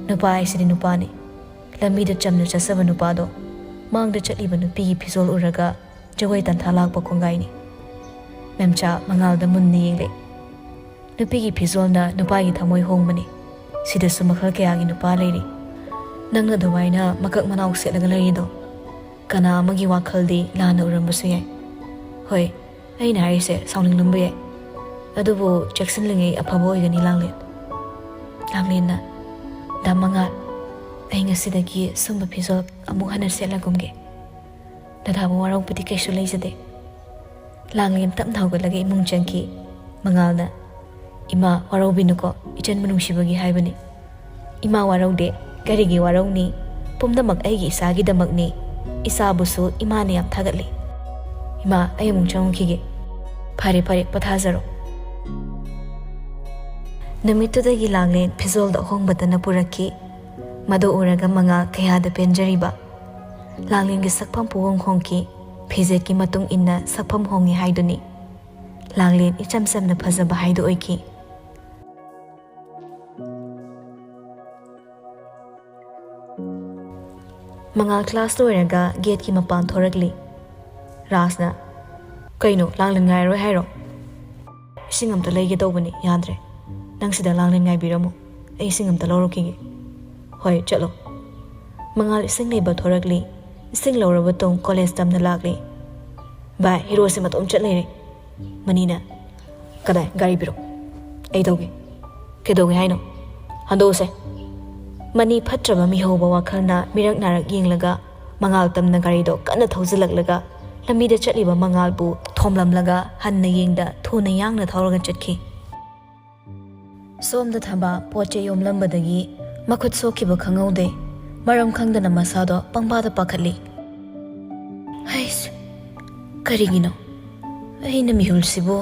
ꯅꯨꯄꯥ ꯍꯥꯏꯁꯤꯗꯤ ꯅꯨꯄꯥꯅꯤ꯫ ꯂꯝꯕꯤꯗ ꯆꯝꯅ ꯆꯠꯆꯕ ꯅꯨꯄꯥꯗꯣ ꯃꯥꯡꯗ ꯆꯠꯂꯤꯕ ꯅꯨꯄꯤꯒꯤ ꯐꯤꯖꯣꯜ ꯎꯔꯒ ꯖꯒꯣꯏ ꯇꯟꯊꯥ ꯂꯥꯛꯄ ꯀꯣꯡꯒꯥꯏꯅꯤ꯫" ꯃꯦꯝꯆꯥ ꯃꯉꯥꯜꯗ ꯃꯨꯟꯅ ꯌꯦꯡꯂꯦ꯫ "ꯅꯨꯄꯤꯒꯤ ꯐꯤꯖꯣꯜꯅ ꯅꯨꯄꯥꯒꯤ ꯊꯃꯣꯏ ꯍꯣꯡꯕꯅꯤ꯫ ꯁꯤꯗꯁꯨ ꯃꯈꯜ ꯀꯌꯥꯒꯤ ꯅꯨꯄꯥ ꯂꯩꯔꯤ꯫ ꯅꯪꯅ ꯑꯗꯨꯃꯥꯏꯅ ꯃꯀꯛ ꯃꯅꯥꯎ ꯁꯦꯠꯂꯒ ꯂꯩꯔꯤꯗꯣ, ꯀꯅꯥ ꯑꯃꯒꯤ ꯋꯥꯈꯜꯗꯤ ꯂꯥꯟꯅ ꯎꯔꯝꯕꯁꯨ ꯌꯥꯏ꯫ ꯍꯣꯏ, ꯑꯩꯅ ꯍꯥꯏꯔꯤꯁꯦ ꯁꯥꯎꯅꯤꯡꯂꯝꯕ ꯌꯥꯏ꯫ ꯑꯗꯨꯕꯨ ꯆꯦꯛꯁꯤꯜꯂꯤꯉꯩ ꯑꯐꯕ ꯑꯣꯏꯒꯅꯤ, ꯂꯥꯡꯂꯦꯟ꯫ ꯂꯥꯡꯂꯦꯟꯅ, "ꯗꯥ ꯃꯉꯥꯜ, ꯑꯩ ꯉꯁꯤꯗꯒꯤ ꯁꯨꯝꯕ ꯐꯤꯖꯣꯜ ꯑꯃꯨꯛ ꯍꯟꯅ ꯁꯦꯠꯂꯒꯨꯝꯒꯦ꯫ ꯗꯗꯥꯕꯨ ꯋꯥꯔꯧꯕꯗꯤ ꯀꯩꯁꯨ ꯂꯩꯖꯗꯦ꯫" ꯂꯥꯡꯂꯦꯟ ꯇꯞꯅ ꯍꯧꯒꯠꯂꯒ ꯏꯃꯨꯡ ꯆꯪꯈꯤ꯫ ꯃꯉꯥꯜꯅ, "ꯏꯃꯥ, ꯋꯥꯔꯧꯕꯤꯅꯨꯀꯣ, ꯏꯆꯟꯕꯨ ꯅꯨꯡꯁꯤꯕꯒꯤ ꯍꯥꯏꯕꯅꯤ꯫ ꯏꯃꯥ ꯋꯥꯔꯧꯗꯦ, ꯀꯔꯤꯒꯤ ꯋꯥꯔꯧꯅꯤ? ꯄꯨꯝꯅꯃꯛ ꯑꯩꯒꯤ ꯏꯆꯥꯒꯤꯗꯃꯛꯅꯤ꯫ ꯏꯆꯥꯕꯨꯁꯨ ꯏꯃꯥꯅ ꯌꯥꯝ ꯊꯥꯒꯠꯂꯤ꯫ ꯏꯃꯥ, ꯑꯩ ꯑꯃꯨꯛ ꯆꯪꯉꯨꯈꯤꯒꯦ꯫" "ꯐꯔꯦ, ꯐꯔꯦ, ꯄꯣꯊꯥꯖꯔꯣ꯫" ꯅꯨꯃꯤꯠꯇꯨꯗꯒꯤ ꯂꯥꯡꯂꯦꯟ ꯐꯤꯖꯣꯜꯗꯣ ꯑꯍꯣꯡꯕꯇꯅ ꯄꯨꯔꯛꯈꯤ꯫ ꯃꯗꯨ ꯎꯔꯒ ꯃꯉꯥꯜ ꯀꯌꯥꯗ ꯄꯦꯟꯖꯔꯤꯕ꯫ ꯂꯥꯡꯂꯦꯟꯒꯤ ꯁꯛꯐꯝ ꯄꯨꯍꯣꯡ ꯍꯣꯡꯈꯤ꯫ ꯐꯤꯖꯦꯠꯀꯤ ꯃꯇꯨꯡ ꯏꯟꯅ ꯁꯛꯐꯝ ꯍꯣꯡꯉꯤ ꯍꯥꯏꯗꯨꯅꯤ꯫ ꯂꯥꯡꯂꯦꯟ ꯏꯆꯝ ꯆꯝꯅ ꯐꯖꯕ ꯍꯥꯏꯗꯨ ꯑꯣꯏꯈꯤ꯫ ꯃꯉꯥꯜ ꯀ꯭ꯂꯥꯁ ꯂꯣꯏꯔꯒ ꯒꯦꯠꯀꯤ ꯃꯄꯥꯟ ꯊꯣꯔꯛꯂꯤ꯫ ꯔꯥꯖꯅ, "ꯀꯩꯅꯣ, ꯂꯥꯡꯂꯦꯟ ꯉꯥꯏꯔꯣꯏ ꯍꯥꯏꯔꯣ?" "ꯏꯁꯤꯡ ꯑꯝꯇ ꯂꯩꯒꯦ ꯇꯧꯕꯅꯤ, ꯌꯥꯗ꯭ꯔꯦ꯫ ꯅꯪ ꯁꯤꯗ ꯂꯥꯡꯂꯦꯟ ꯉꯥꯏꯕꯤꯔꯝꯃꯣ, ꯑꯩ ꯏꯁꯤꯡ ꯑꯝꯇ ꯂꯧꯔꯨꯈꯤꯒꯦ꯫" "ꯍꯣꯏ, ꯆꯠꯂꯣ꯫" ꯃꯉꯥꯜ ꯏꯁꯤꯡ ꯂꯩꯕ ꯊꯣꯔꯛꯂꯤ꯫ ꯏꯁꯤꯡ ꯂꯧꯔꯕ ꯇꯨꯡ ꯀꯣꯂꯦꯖ ꯇꯝꯅ ꯂꯥꯛꯂꯤ꯫ "ꯚꯥꯏ, ꯍꯤꯔꯣꯁꯦ ꯃꯇꯣꯝ ꯆꯠ ꯂꯩꯔꯦ꯫" ꯃꯅꯤꯅ, "ꯀꯗꯥꯏ? ꯒꯥꯔꯤ ꯄꯤꯔꯣ, ꯑꯩ ꯊꯧꯒꯦ꯫" "ꯀꯩꯗꯧꯒꯦ ꯍꯥꯏꯅꯣ? ꯍꯟꯗꯣꯛꯎꯁꯦ꯫" ꯃꯅꯤ ꯐꯠꯇ꯭ꯔꯕ ꯃꯤꯍꯧꯕ ꯋꯥꯈꯜꯅ ꯃꯤꯔꯛ ꯅꯥꯔꯛ ꯌꯦꯡꯂꯒ ꯃꯉꯥꯜ ꯇꯝꯅ ꯒꯥꯔꯤꯗꯣ ꯀꯟꯅ ꯊꯧꯖꯤꯜꯂꯛꯂꯒ ꯂꯝꯕꯤꯗ ꯆꯠꯂꯤꯕ ꯃꯉꯥꯜꯕꯨ ꯊꯣꯝꯂꯝꯂꯒ ꯍꯟꯅ ꯌꯦꯡꯗ ꯊꯨꯅ ꯌꯥꯡꯅ ꯊꯧꯔꯒ ꯆꯠꯈꯤ꯫ ꯁꯣꯝꯗ ꯊꯝꯕ ꯄꯣꯠ ꯆꯩ ꯌꯣꯝꯂꯝꯕꯗꯒꯤ ꯃꯈꯨꯠ ꯁꯣꯛꯈꯤꯕ ꯈꯪꯍꯧꯗꯦ꯫ ꯃꯔꯝ ꯈꯪꯗꯅ ꯃꯁꯥꯗꯣ ꯄꯪꯄꯥꯗ ꯄꯥꯈꯠꯂꯤ꯫ "ꯍꯩꯁ, ꯀꯔꯤꯒꯤꯅꯣ ꯑꯩꯅ ꯃꯤꯍꯨꯜꯁꯤꯕꯨ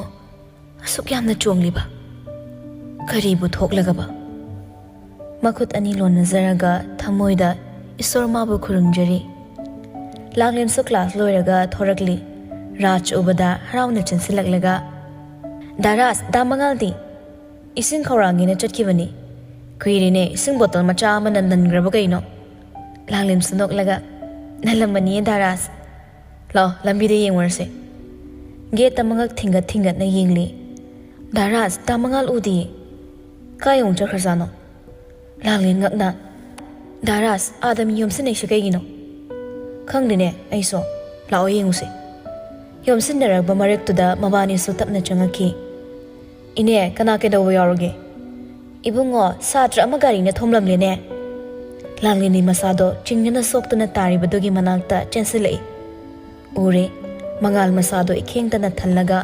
ꯑꯁꯨꯛ ꯌꯥꯝꯅ ꯆꯣꯡꯂꯤꯕ? ꯀꯔꯤꯕꯨ ꯊꯣꯛꯂꯒꯕ?" ꯃꯈꯨꯠ ꯑꯅꯤ ꯂꯣꯟꯅꯖꯔꯒ ꯊꯃꯣꯏꯗ ꯏꯁꯣꯔ ꯃꯥꯕꯨ ꯈꯨꯔꯨꯝꯖꯔꯤ꯫ ꯂꯥꯡꯂꯦꯟꯁꯨ ꯀ꯭ꯂꯥꯁ ꯂꯣꯏꯔꯒ ꯊꯣꯔꯛꯂꯤ꯫ ꯔꯥꯖ ꯎꯕꯗ ꯍꯔꯥꯎꯅ ꯆꯦꯟꯁꯤꯜꯂꯛꯂꯒ, "ꯗꯥ ꯔꯥꯖ, ꯗꯥ ꯃꯉꯥꯜꯗꯤ?" "ꯏꯁꯤꯡ ꯈꯧꯔꯥꯡꯒꯦꯅ ꯆꯠꯈꯤꯕꯅꯤ꯫ ꯀꯨꯏꯔꯦꯅꯦ, ꯏꯁꯤꯡ ꯕꯣꯇꯜ ꯃꯆꯥ ꯑꯃꯅ ꯅꯟꯈ꯭ꯔꯕ ꯀꯩꯅꯣ?" ꯂꯥꯡꯂꯦꯟꯁꯨ ꯅꯣꯛꯂꯒ, "ꯅꯜꯂꯝꯃꯅꯤꯌꯦ ꯗꯥ ꯔꯥꯖ꯫ ꯂꯥꯛꯑꯣ, ꯂꯝꯕꯤꯗ ꯌꯦꯡꯉꯨꯔꯁꯦ꯫" ꯒꯦꯠꯇ ꯃꯉꯛ ꯊꯤꯡꯒꯠ ꯊꯤꯡꯒꯠꯅ ꯌꯦꯡꯂꯤ꯫ "ꯗꯥ ꯔꯥꯖ, ꯗꯥ ꯃꯉꯥꯜ ꯎꯗꯤꯌꯦ꯫ ꯀꯥꯏ ꯑꯃꯨꯛ ꯆꯠꯈ꯭ꯔꯖꯥꯠꯅꯣ?" ꯂꯥꯡꯂꯦꯟ ꯉꯛꯅ, "ꯗꯥ ꯔꯥꯖ, ꯑꯥꯗ ꯃꯤ ꯌꯣꯝꯁꯤꯟꯅꯩꯁꯦ ꯀꯩꯒꯤꯅꯣ?" "ꯈꯪꯗꯦꯅꯦ ꯑꯩꯁꯨ꯫ ꯂꯥꯛꯑꯣ ꯌꯦꯡꯉꯨꯁꯦ꯫" ꯌꯣꯝꯁꯤꯟꯅꯔꯛꯄ ꯃꯔꯛꯇꯨꯗ ꯃꯕꯥꯅꯤꯁꯨ ꯇꯞꯅ ꯆꯪꯉꯛꯈꯤ꯫ "ꯏꯅꯦ, ꯀꯅꯥ ꯀꯩꯗꯧꯕ ꯌꯥꯎꯔꯒꯦ?" "ꯏꯕꯨꯡꯉꯣ, ꯁꯥꯇ꯭ꯔ ꯑꯃ ꯒꯥꯔꯤꯅ ꯊꯣꯝꯂꯝꯂꯦꯅꯦ꯫" ꯂꯥꯡꯂꯦꯟꯒꯤ ꯃꯁꯥꯗꯣ ꯆꯤꯡꯅꯅ ꯁꯣꯛꯇꯨꯅ ꯇꯥꯔꯤꯕꯗꯨꯒꯤ ꯃꯅꯥꯛꯇ ꯆꯦꯟꯁꯤꯜꯂꯛꯏ꯫ ꯎꯔꯦ, ꯃꯉꯥꯜ ꯃꯁꯥꯗꯣ ꯏꯈꯦꯡꯇꯅ ꯊꯜꯂꯒ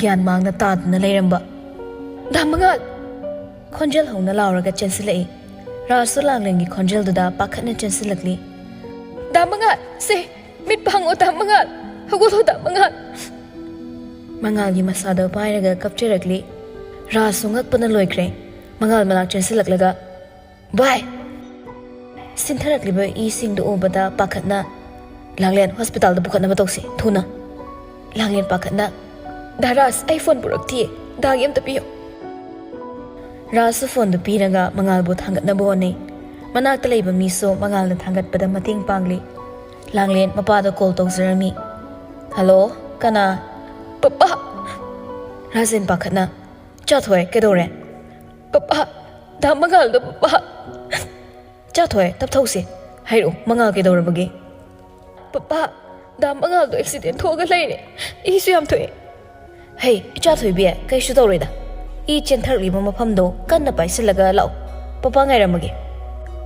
ꯒ꯭ꯌꯥꯟ ꯃꯥꯡꯅ ꯇꯥꯗꯨꯅ ꯂꯩꯔꯝꯕ꯫ "ꯗꯥ ꯃꯉꯥꯜ!" ꯈꯣꯟꯖꯦꯜ ꯍꯧꯅ ꯂꯥꯎꯔꯒ ꯆꯦꯟꯁꯤꯜꯂꯛꯏ꯫ ꯔꯥꯖꯁꯨ ꯂꯥꯡꯂꯦꯟꯒꯤ ꯈꯣꯟꯖꯦꯜꯗꯨꯗ ꯄꯥꯈꯠꯅ ꯆꯦꯟꯁꯤꯜꯂꯛꯂꯤ꯫ "ꯗꯥ ꯃꯉꯥꯜ, ꯁꯦ, ꯃꯤꯠ ꯄꯥꯡꯉꯣ ꯗꯥ ꯃꯉꯥꯜ, ꯍꯧꯒꯠꯂꯣ ꯗꯥ ꯃꯉꯥꯜ!" ꯃꯉꯥꯜꯒꯤ ꯃꯁꯥꯗꯣ ꯄꯥꯏꯔꯒ ꯀꯞꯆꯔꯛꯂꯤ꯫ ꯔꯥꯖꯁꯨ ꯉꯛꯄꯅ ꯂꯣꯏꯈ꯭ꯔꯦ꯫ ꯃꯉꯥꯜ ꯃꯅꯥꯛ ꯆꯦꯟꯁꯤꯜꯂꯛꯂꯒ, "ꯚꯥꯏ!" ꯁꯤꯟꯊꯔꯛꯂꯤꯕ ꯏꯁꯤꯡꯗꯨ ꯎꯕꯗ ꯄꯥꯈꯠꯅ, "ꯂꯥꯡꯂꯦꯟ, ꯍꯣꯁꯄꯤꯇꯥꯜꯗ ꯄꯨꯈꯠꯅꯕ ꯇꯧꯁꯤ, ꯊꯨꯅ!" ꯂꯥꯡꯂꯦꯟ ꯄꯥꯈꯠꯅ, "ꯗꯥ ꯔꯥꯖ, ꯑꯩ ꯐꯣꯟ ꯄꯨꯔꯛꯇꯤꯌꯦ, ꯗꯥꯒꯤ ꯑꯝꯇ ꯄꯤꯌꯣ꯫" ꯔꯥꯖꯁꯨ ꯐꯣꯟꯗꯨ ꯄꯤꯔꯒ ꯃꯉꯥꯜꯕꯨ ꯊꯥꯡꯒꯠꯅꯕ ꯍꯣꯠꯅꯩ꯫ ꯃꯅꯥꯛꯇ ꯂꯩꯕ ꯃꯤꯁꯨ ꯃꯉꯥꯜꯅ ꯊꯥꯡꯒꯠꯄꯗ ꯃꯇꯦꯡ ꯄꯥꯡꯂꯤ꯫ ꯂꯥꯡꯂꯦꯟ ꯃꯄꯥꯗ ꯀꯣꯜ ꯇꯧꯖꯔꯝꯃꯤ꯫ "ꯍꯜꯂꯣ, ꯀꯅꯥ?" "ꯄꯄꯥ!" ꯔꯥꯖꯦꯟ ꯄꯥꯈꯠꯅ, "ꯆꯥꯊꯣꯏ, ꯀꯩꯗꯧꯔꯦ?" "ꯄꯄꯥ, ꯗꯥ ꯃꯉꯥꯜꯗꯣ ꯄꯄꯥ!" "ꯆꯥꯊꯣꯏ, ꯇꯞꯊꯧꯁꯦ꯫ ꯍꯥꯏꯔꯛꯑꯣ, ꯃꯉꯥꯜ ꯀꯩꯗꯧꯔꯕꯒꯦ?" "ꯄꯄꯥ, ꯗꯥ ꯃꯉꯥꯜꯗꯣ ꯑꯦꯛꯁꯤꯗꯦꯟ ꯊꯣꯛꯑꯒ ꯂꯩꯔꯦ꯫ ꯏꯁꯨ ꯌꯥꯝ ꯊꯣꯛꯑꯦ꯫" "ꯍꯩ, ꯏꯆꯥ ꯊꯣꯏꯕꯤ, ꯀꯩꯁꯨ ꯇꯧꯔꯣꯏꯗ꯫ ꯏ ꯆꯦꯟꯊꯔꯛꯂꯤꯕ ꯃꯐꯝꯗꯣ ꯀꯟꯅ ꯄꯥꯏꯁꯤꯜꯂꯒ ꯂꯥꯛꯑꯣ꯫ ꯄꯄꯥ ꯉꯥꯏꯔꯝꯃꯒꯦ꯫"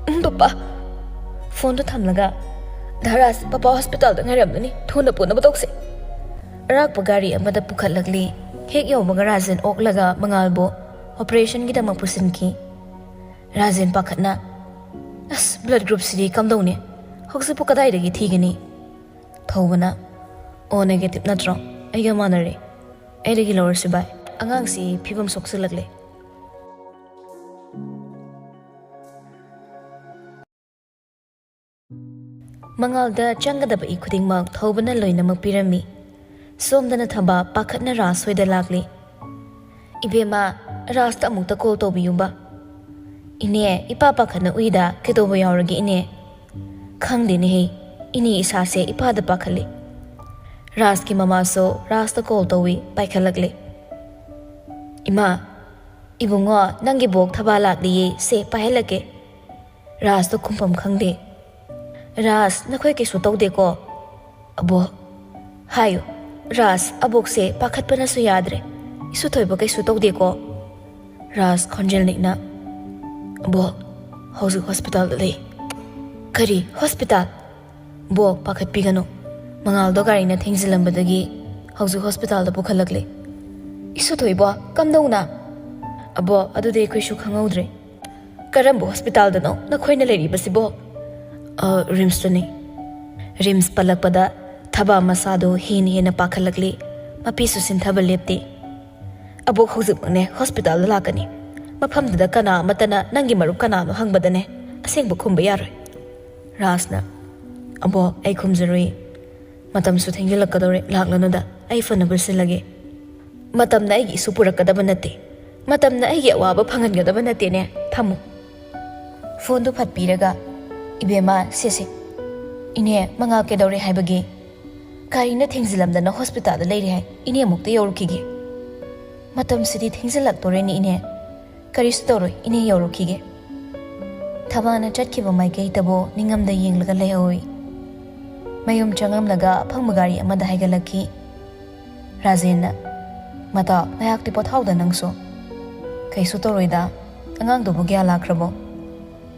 "ꯎꯝ, ꯄꯄꯥ꯫" ꯐꯣꯟꯗꯣ ꯊꯝꯂꯒ, "ꯗꯥ ꯔꯥꯖ, ꯄꯄꯥ ꯍꯣꯁꯄꯤꯇꯥꯜꯗ ꯉꯥꯏꯔꯝꯂꯅꯤ, ꯊꯨꯅ ꯄꯨꯅꯕ ꯇꯧꯁꯦ꯫" ꯑꯔꯥꯛꯄ ꯒꯥꯔꯤ ꯑꯃꯗ ꯄꯨꯈꯠꯂꯛꯂꯤ꯫ ꯍꯦꯛ ꯌꯧꯕꯒ ꯔꯥꯖꯦꯟ ꯑꯣꯛꯂꯒ ꯃꯉꯥꯜꯕꯨ ꯑꯣꯄꯔꯦꯁꯟꯒꯤꯗꯃꯛ ꯄꯨꯁꯤꯟꯈꯤ꯫ ꯔꯥꯖꯦꯟ ꯄꯥꯈꯠꯅ, "ꯑꯁ, ꯕ꯭ꯂꯗ ꯒ꯭ꯔꯨꯞꯁꯤꯗꯤ ꯀꯝꯗꯧꯅꯤ? ꯍꯧꯖꯤꯛꯄꯨ ꯀꯗꯥꯏꯗꯒꯤ ꯊꯤꯒꯅꯤ?" ꯊꯧꯕꯅ, "ꯑꯣ ꯅꯦꯒꯦꯇꯤꯚ ꯅꯠꯇ꯭ꯔꯣ? ꯑꯩꯒ ꯃꯥꯟꯅꯔꯦ꯫ ꯑꯩꯗꯒꯤ ꯂꯧꯔꯁꯤ ꯚꯥꯏ꯫ ꯑꯉꯥꯡꯁꯤ ꯐꯤꯕꯝ ꯁꯣꯛꯆꯤꯜꯂꯛꯂꯦ꯫" ꯃꯉꯥꯜꯗ ꯆꯪꯒꯗꯕ ꯏ ꯈꯨꯗꯤꯡꯃꯛ ꯊꯧꯕꯅ ꯂꯣꯏꯅꯃꯛ ꯄꯤꯔꯝꯃꯤ꯫ ꯁꯣꯝꯗꯅ ꯊꯝꯕꯥ ꯄꯥꯈꯠꯅ ꯔꯥꯖ ꯍꯣꯏꯗ ꯂꯥꯛꯂꯤ꯫ "ꯏꯕꯦꯝꯃ, ꯔꯥꯖꯇ ꯑꯃꯨꯛꯇ ꯀꯣꯜ ꯇꯧꯕꯤꯌꯨꯕ꯫" "ꯏꯅꯦ, ꯏꯄꯥ ꯄꯥꯈꯠꯅ ꯎꯏꯗ, ꯀꯩꯗꯧꯕ ꯌꯥꯎꯔꯒꯦ ꯏꯅꯦ?" "ꯈꯪꯗꯦꯅꯦꯍꯦ, ꯏꯅꯦ ꯏꯁꯥꯁꯦ ꯏꯄꯥꯗ ꯄꯥꯈꯠꯂꯤ꯫" ꯔꯥꯖꯀꯤ ꯃꯃꯥꯁꯨ ꯔꯥꯖꯇ ꯀꯣꯜ ꯇꯧꯏ, ꯄꯥꯏꯈꯠꯂꯛꯂꯦ꯫ "ꯏꯃꯥ, ꯏꯕꯨꯡꯉꯣ, ꯅꯪꯒꯤ ꯕꯣꯛ ꯊꯕꯥ ꯂꯥꯛꯂꯤꯌꯦ, ꯁꯦ ꯄꯥꯏꯍꯜꯂꯛꯀꯦ꯫" ꯔꯥꯖꯇꯣ ꯈꯨꯝꯐꯝ ꯈꯪꯗꯦ꯫ "ꯔꯥꯖ, ꯅꯈꯣꯏ ꯀꯩꯁꯨ ꯇꯧꯗꯦꯀꯣ?" "ꯑꯕꯣꯛ, ꯍꯥꯏꯌꯨ, ꯔꯥꯖ, ꯑꯕꯣꯛꯁꯦ ꯄꯥꯈꯠꯄꯅꯁꯨ ꯌꯥꯗ꯭ꯔꯦ꯫" "ꯏꯁꯨ ꯊꯣꯏꯕ ꯀꯩꯁꯨ ꯇꯧꯗꯦꯀꯣ?" ꯔꯥꯖ ꯈꯣꯟꯖꯦꯜ ꯅꯤꯛꯅ, "ꯕꯣ, ꯍꯧꯖꯤꯛ ꯍꯣꯁꯄꯤꯇꯥꯜꯗ ꯂꯩ꯫" "ꯀꯔꯤ ꯍꯣꯁꯄꯤꯇꯥꯜ?" "ꯕꯣ, ꯄꯥꯈꯠꯄꯤꯒꯅꯨ꯫ ꯃꯉꯥꯜꯗꯣ ꯒꯥꯔꯤꯅ ꯊꯦꯡꯖꯤꯜꯂꯝꯕꯗꯒꯤ ꯍꯧꯖꯤꯛ ꯍꯣꯁꯄꯤꯇꯥꯜꯗ ꯄꯨꯈꯠꯂꯛꯂꯦ꯫" "ꯏꯁꯨ ꯊꯣꯏꯕꯣ, ꯀꯝꯗꯧꯅ?" "ꯑꯕꯣ, ꯑꯗꯨꯗꯤ ꯑꯩꯈꯣꯏꯁꯨ ꯈꯪꯍꯧꯗ꯭ꯔꯦ꯫" "ꯀꯔꯝꯕ ꯍꯣꯁꯄꯤꯇꯥꯜꯗꯅꯣ ꯅꯈꯣꯏꯅ ꯂꯩꯔꯤꯕꯁꯤꯕꯣ?" "ꯑ, ꯔꯤꯝꯁꯇꯅꯤ꯫" ꯔꯤꯝꯁ ꯄꯜꯂꯛꯄꯗ ꯊꯕꯥ ꯃꯁꯥꯗꯣ ꯍꯦꯟꯅ ꯍꯦꯟꯅ ꯄꯥꯈꯠꯂꯛꯂꯤ꯫ ꯃꯄꯤꯁꯨ ꯁꯤꯟꯊꯕ ꯂꯦꯞꯇꯦ꯫ "ꯑꯕꯣꯛ ꯍꯧꯖꯤꯛꯃꯛꯅꯦ ꯍꯣꯁꯄꯤꯇꯥꯜꯗ ꯂꯥꯛꯀꯅꯤ꯫ ꯃꯐꯝꯗꯨꯗ ꯀꯅꯥ ꯑꯃꯠꯇꯅ ꯅꯪꯒꯤ ꯃꯔꯨꯞ ꯀꯅꯥꯅꯣ ꯍꯪꯕꯗꯅꯦ ꯑꯁꯦꯡꯕ ꯈꯨꯝꯕ ꯌꯥꯔꯣꯏ꯫" ꯔꯥꯖꯅ, "ꯑꯕꯣꯛ, ꯑꯩ ꯈꯨꯝꯖꯔꯣꯏ꯫ ꯃꯇꯝꯁꯨ ꯊꯦꯡꯖꯤꯜꯂꯛꯀꯗꯧꯔꯦ, ꯂꯥꯛꯂꯅꯨꯗ꯫ ꯑꯩ ꯐꯅꯕ ꯁꯤꯜꯂꯒꯦ꯫" "ꯃꯇꯝꯅ ꯑꯩꯒꯤ ꯏꯁꯨ ꯄꯨꯔꯛꯀꯗꯕ ꯅꯠꯇꯦ꯫ ꯃꯇꯝꯅ ꯑꯩꯒꯤ ꯑꯋꯥꯕ ꯐꯪꯍꯟꯒꯗꯕ ꯅꯠꯇꯦꯅꯦ꯫ ꯊꯝꯃꯨ꯫" ꯐꯣꯟꯗꯨ ꯐꯠ ꯄꯤꯔꯒ, "ꯏꯕꯦꯝꯃ, ꯁꯦ ꯁꯦ꯫ ꯏꯅꯦ, ꯃꯉꯥꯜ ꯀꯩꯗꯧꯔꯦ ꯍꯥꯏꯕꯒꯦ?" "ꯒꯥꯔꯤꯅ ꯊꯦꯡꯖꯤꯜꯂꯝꯗꯅ ꯍꯣꯁꯄꯤꯇꯥꯜꯗ ꯂꯩꯔꯦ ꯍꯥꯏ꯫ ꯏꯅꯦ ꯑꯃꯨꯛꯇ ꯌꯧꯔꯨꯈꯤꯒꯦ꯫" "ꯃꯇꯝꯁꯤꯗꯤ ꯊꯦꯡꯖꯤꯜꯂꯛꯇꯣꯔꯦꯅꯦ ꯏꯅꯦ꯫" "ꯀꯔꯤꯁꯨ ꯇꯧꯔꯣꯏ, ꯏꯅꯦ ꯌꯧꯔꯨꯈꯤꯒꯦ꯫" ꯊꯕꯥꯅ ꯆꯠꯈꯤꯕ ꯃꯥꯏꯀꯩꯗꯕꯨ ꯅꯤꯡꯉꯝꯗ ꯌꯦꯡꯂꯒ ꯂꯩꯍꯧꯏ꯫ ꯃꯌꯨꯝ ꯆꯪꯂꯝꯂꯒ ꯑꯐꯪꯕ ꯒꯥꯔꯤ ꯑꯃꯗ ꯍꯥꯏꯒꯠꯂꯛꯈꯤ꯫ ꯔꯥꯖꯦꯟꯅ, "ꯃꯇꯥꯎ, ꯉꯥꯏꯍꯥꯛꯇꯤ ꯄꯣꯊꯥꯎꯗ ꯅꯪꯁꯨ꯫" "ꯀꯩꯁꯨ ꯇꯧꯔꯣꯏꯗ꯫ ꯑꯉꯥꯡꯗꯨꯕꯨ ꯒ꯭ꯌꯥꯟ ꯂꯥꯛꯈ꯭ꯔꯕꯣ?"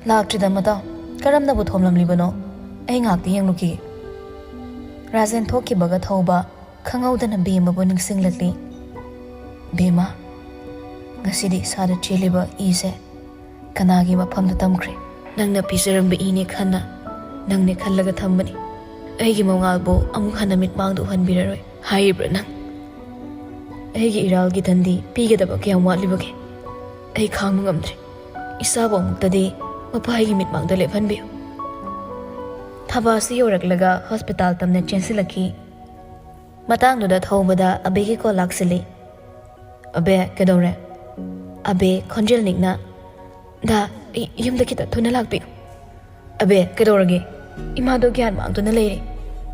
"ꯂꯥꯛꯇ꯭ꯔꯤꯗ ꯃꯇꯥꯎ꯫ ꯀꯔꯝꯅꯕꯨ ꯊꯣꯝꯂꯝꯂꯤꯕꯅꯣ? ꯑꯩ ꯉꯥꯏꯍꯥꯛꯇꯤ ꯌꯦꯡꯂꯨꯈꯤꯒꯦ꯫" ꯔꯥꯖꯦꯟ ꯊꯣꯛꯈꯤꯕꯒ ꯊꯧꯕ ꯈꯪꯍꯧꯗꯅ ꯕꯦꯝꯃꯕꯨ ꯅꯤꯡꯁꯤꯡꯂꯛꯂꯤ꯫ "ꯕꯦꯝꯃ, ꯉꯁꯤꯗꯤ ꯏꯁꯥꯗ ꯆꯦꯜꯂꯤꯕ ꯏꯁꯦ ꯀꯅꯥꯒꯤ ꯃꯐꯝꯗ ꯇꯝꯈ꯭ꯔꯦ?" "ꯅꯪꯅ ꯄꯤꯖꯔꯝꯕ ꯏꯅꯦ ꯈꯟꯅ, ꯅꯪꯅꯦ ꯈꯜꯂꯒ ꯊꯝꯕꯅꯤ꯫ ꯑꯩꯒꯤ ꯃꯉꯥꯜꯕꯨ ꯑꯃꯨꯛ ꯍꯟꯅ ꯃꯤꯠꯃꯥꯡꯗ ꯎꯍꯟꯕꯤꯔꯔꯣꯏ ꯍꯥꯏꯔꯤꯕ꯭ꯔꯥ ꯅꯪ? ꯑꯩꯒꯤ ꯏꯔꯥꯜꯒꯤ ꯗꯟꯗꯤ ꯄꯤꯒꯗꯕ ꯀꯌꯥꯝ ꯋꯥꯠꯂꯤꯕꯒꯦ? ꯑꯩ ꯈꯥꯡꯕ ꯉꯝꯗ꯭ꯔꯦ꯫ ꯏꯁꯥꯕꯨ ꯑꯃꯨꯛꯇꯗꯤ ꯃꯄꯥꯒꯤ ꯃꯤꯠꯃꯥꯡꯗ ꯂꯦꯞꯍꯟꯕꯤꯌꯨ꯫" ꯊꯕꯥꯁꯨ ꯌꯧꯔꯛꯂꯒ ꯍꯣꯁꯄꯤꯇꯥꯜ ꯇꯝꯅ ꯆꯦꯟꯁꯤꯜꯂꯛꯈꯤ꯫ ꯃꯇꯥꯡꯗꯨꯗ ꯊꯧꯕꯗ ꯑꯕꯦꯒꯤ ꯀꯣꯜ ꯂꯥꯛꯁꯤꯜꯂꯤ꯫ "ꯑꯕꯦ, ꯀꯩꯗꯧꯔꯦ?" ꯑꯕꯦ ꯈꯣꯟꯖꯦꯜ ꯅꯤꯛꯅ, "ꯗꯥ, ꯑꯩ ꯌꯨꯝꯗ ꯈꯤꯇ ꯊꯨꯅ ꯂꯥꯛꯄꯤꯌꯨ꯫" "ꯑꯕꯦ, ꯀꯩꯗꯧꯔꯒꯦ?" "ꯏꯃꯥꯗꯣ ꯒ꯭ꯌꯥꯟ ꯃꯥꯡꯗꯨꯅ ꯂꯩꯔꯦ꯫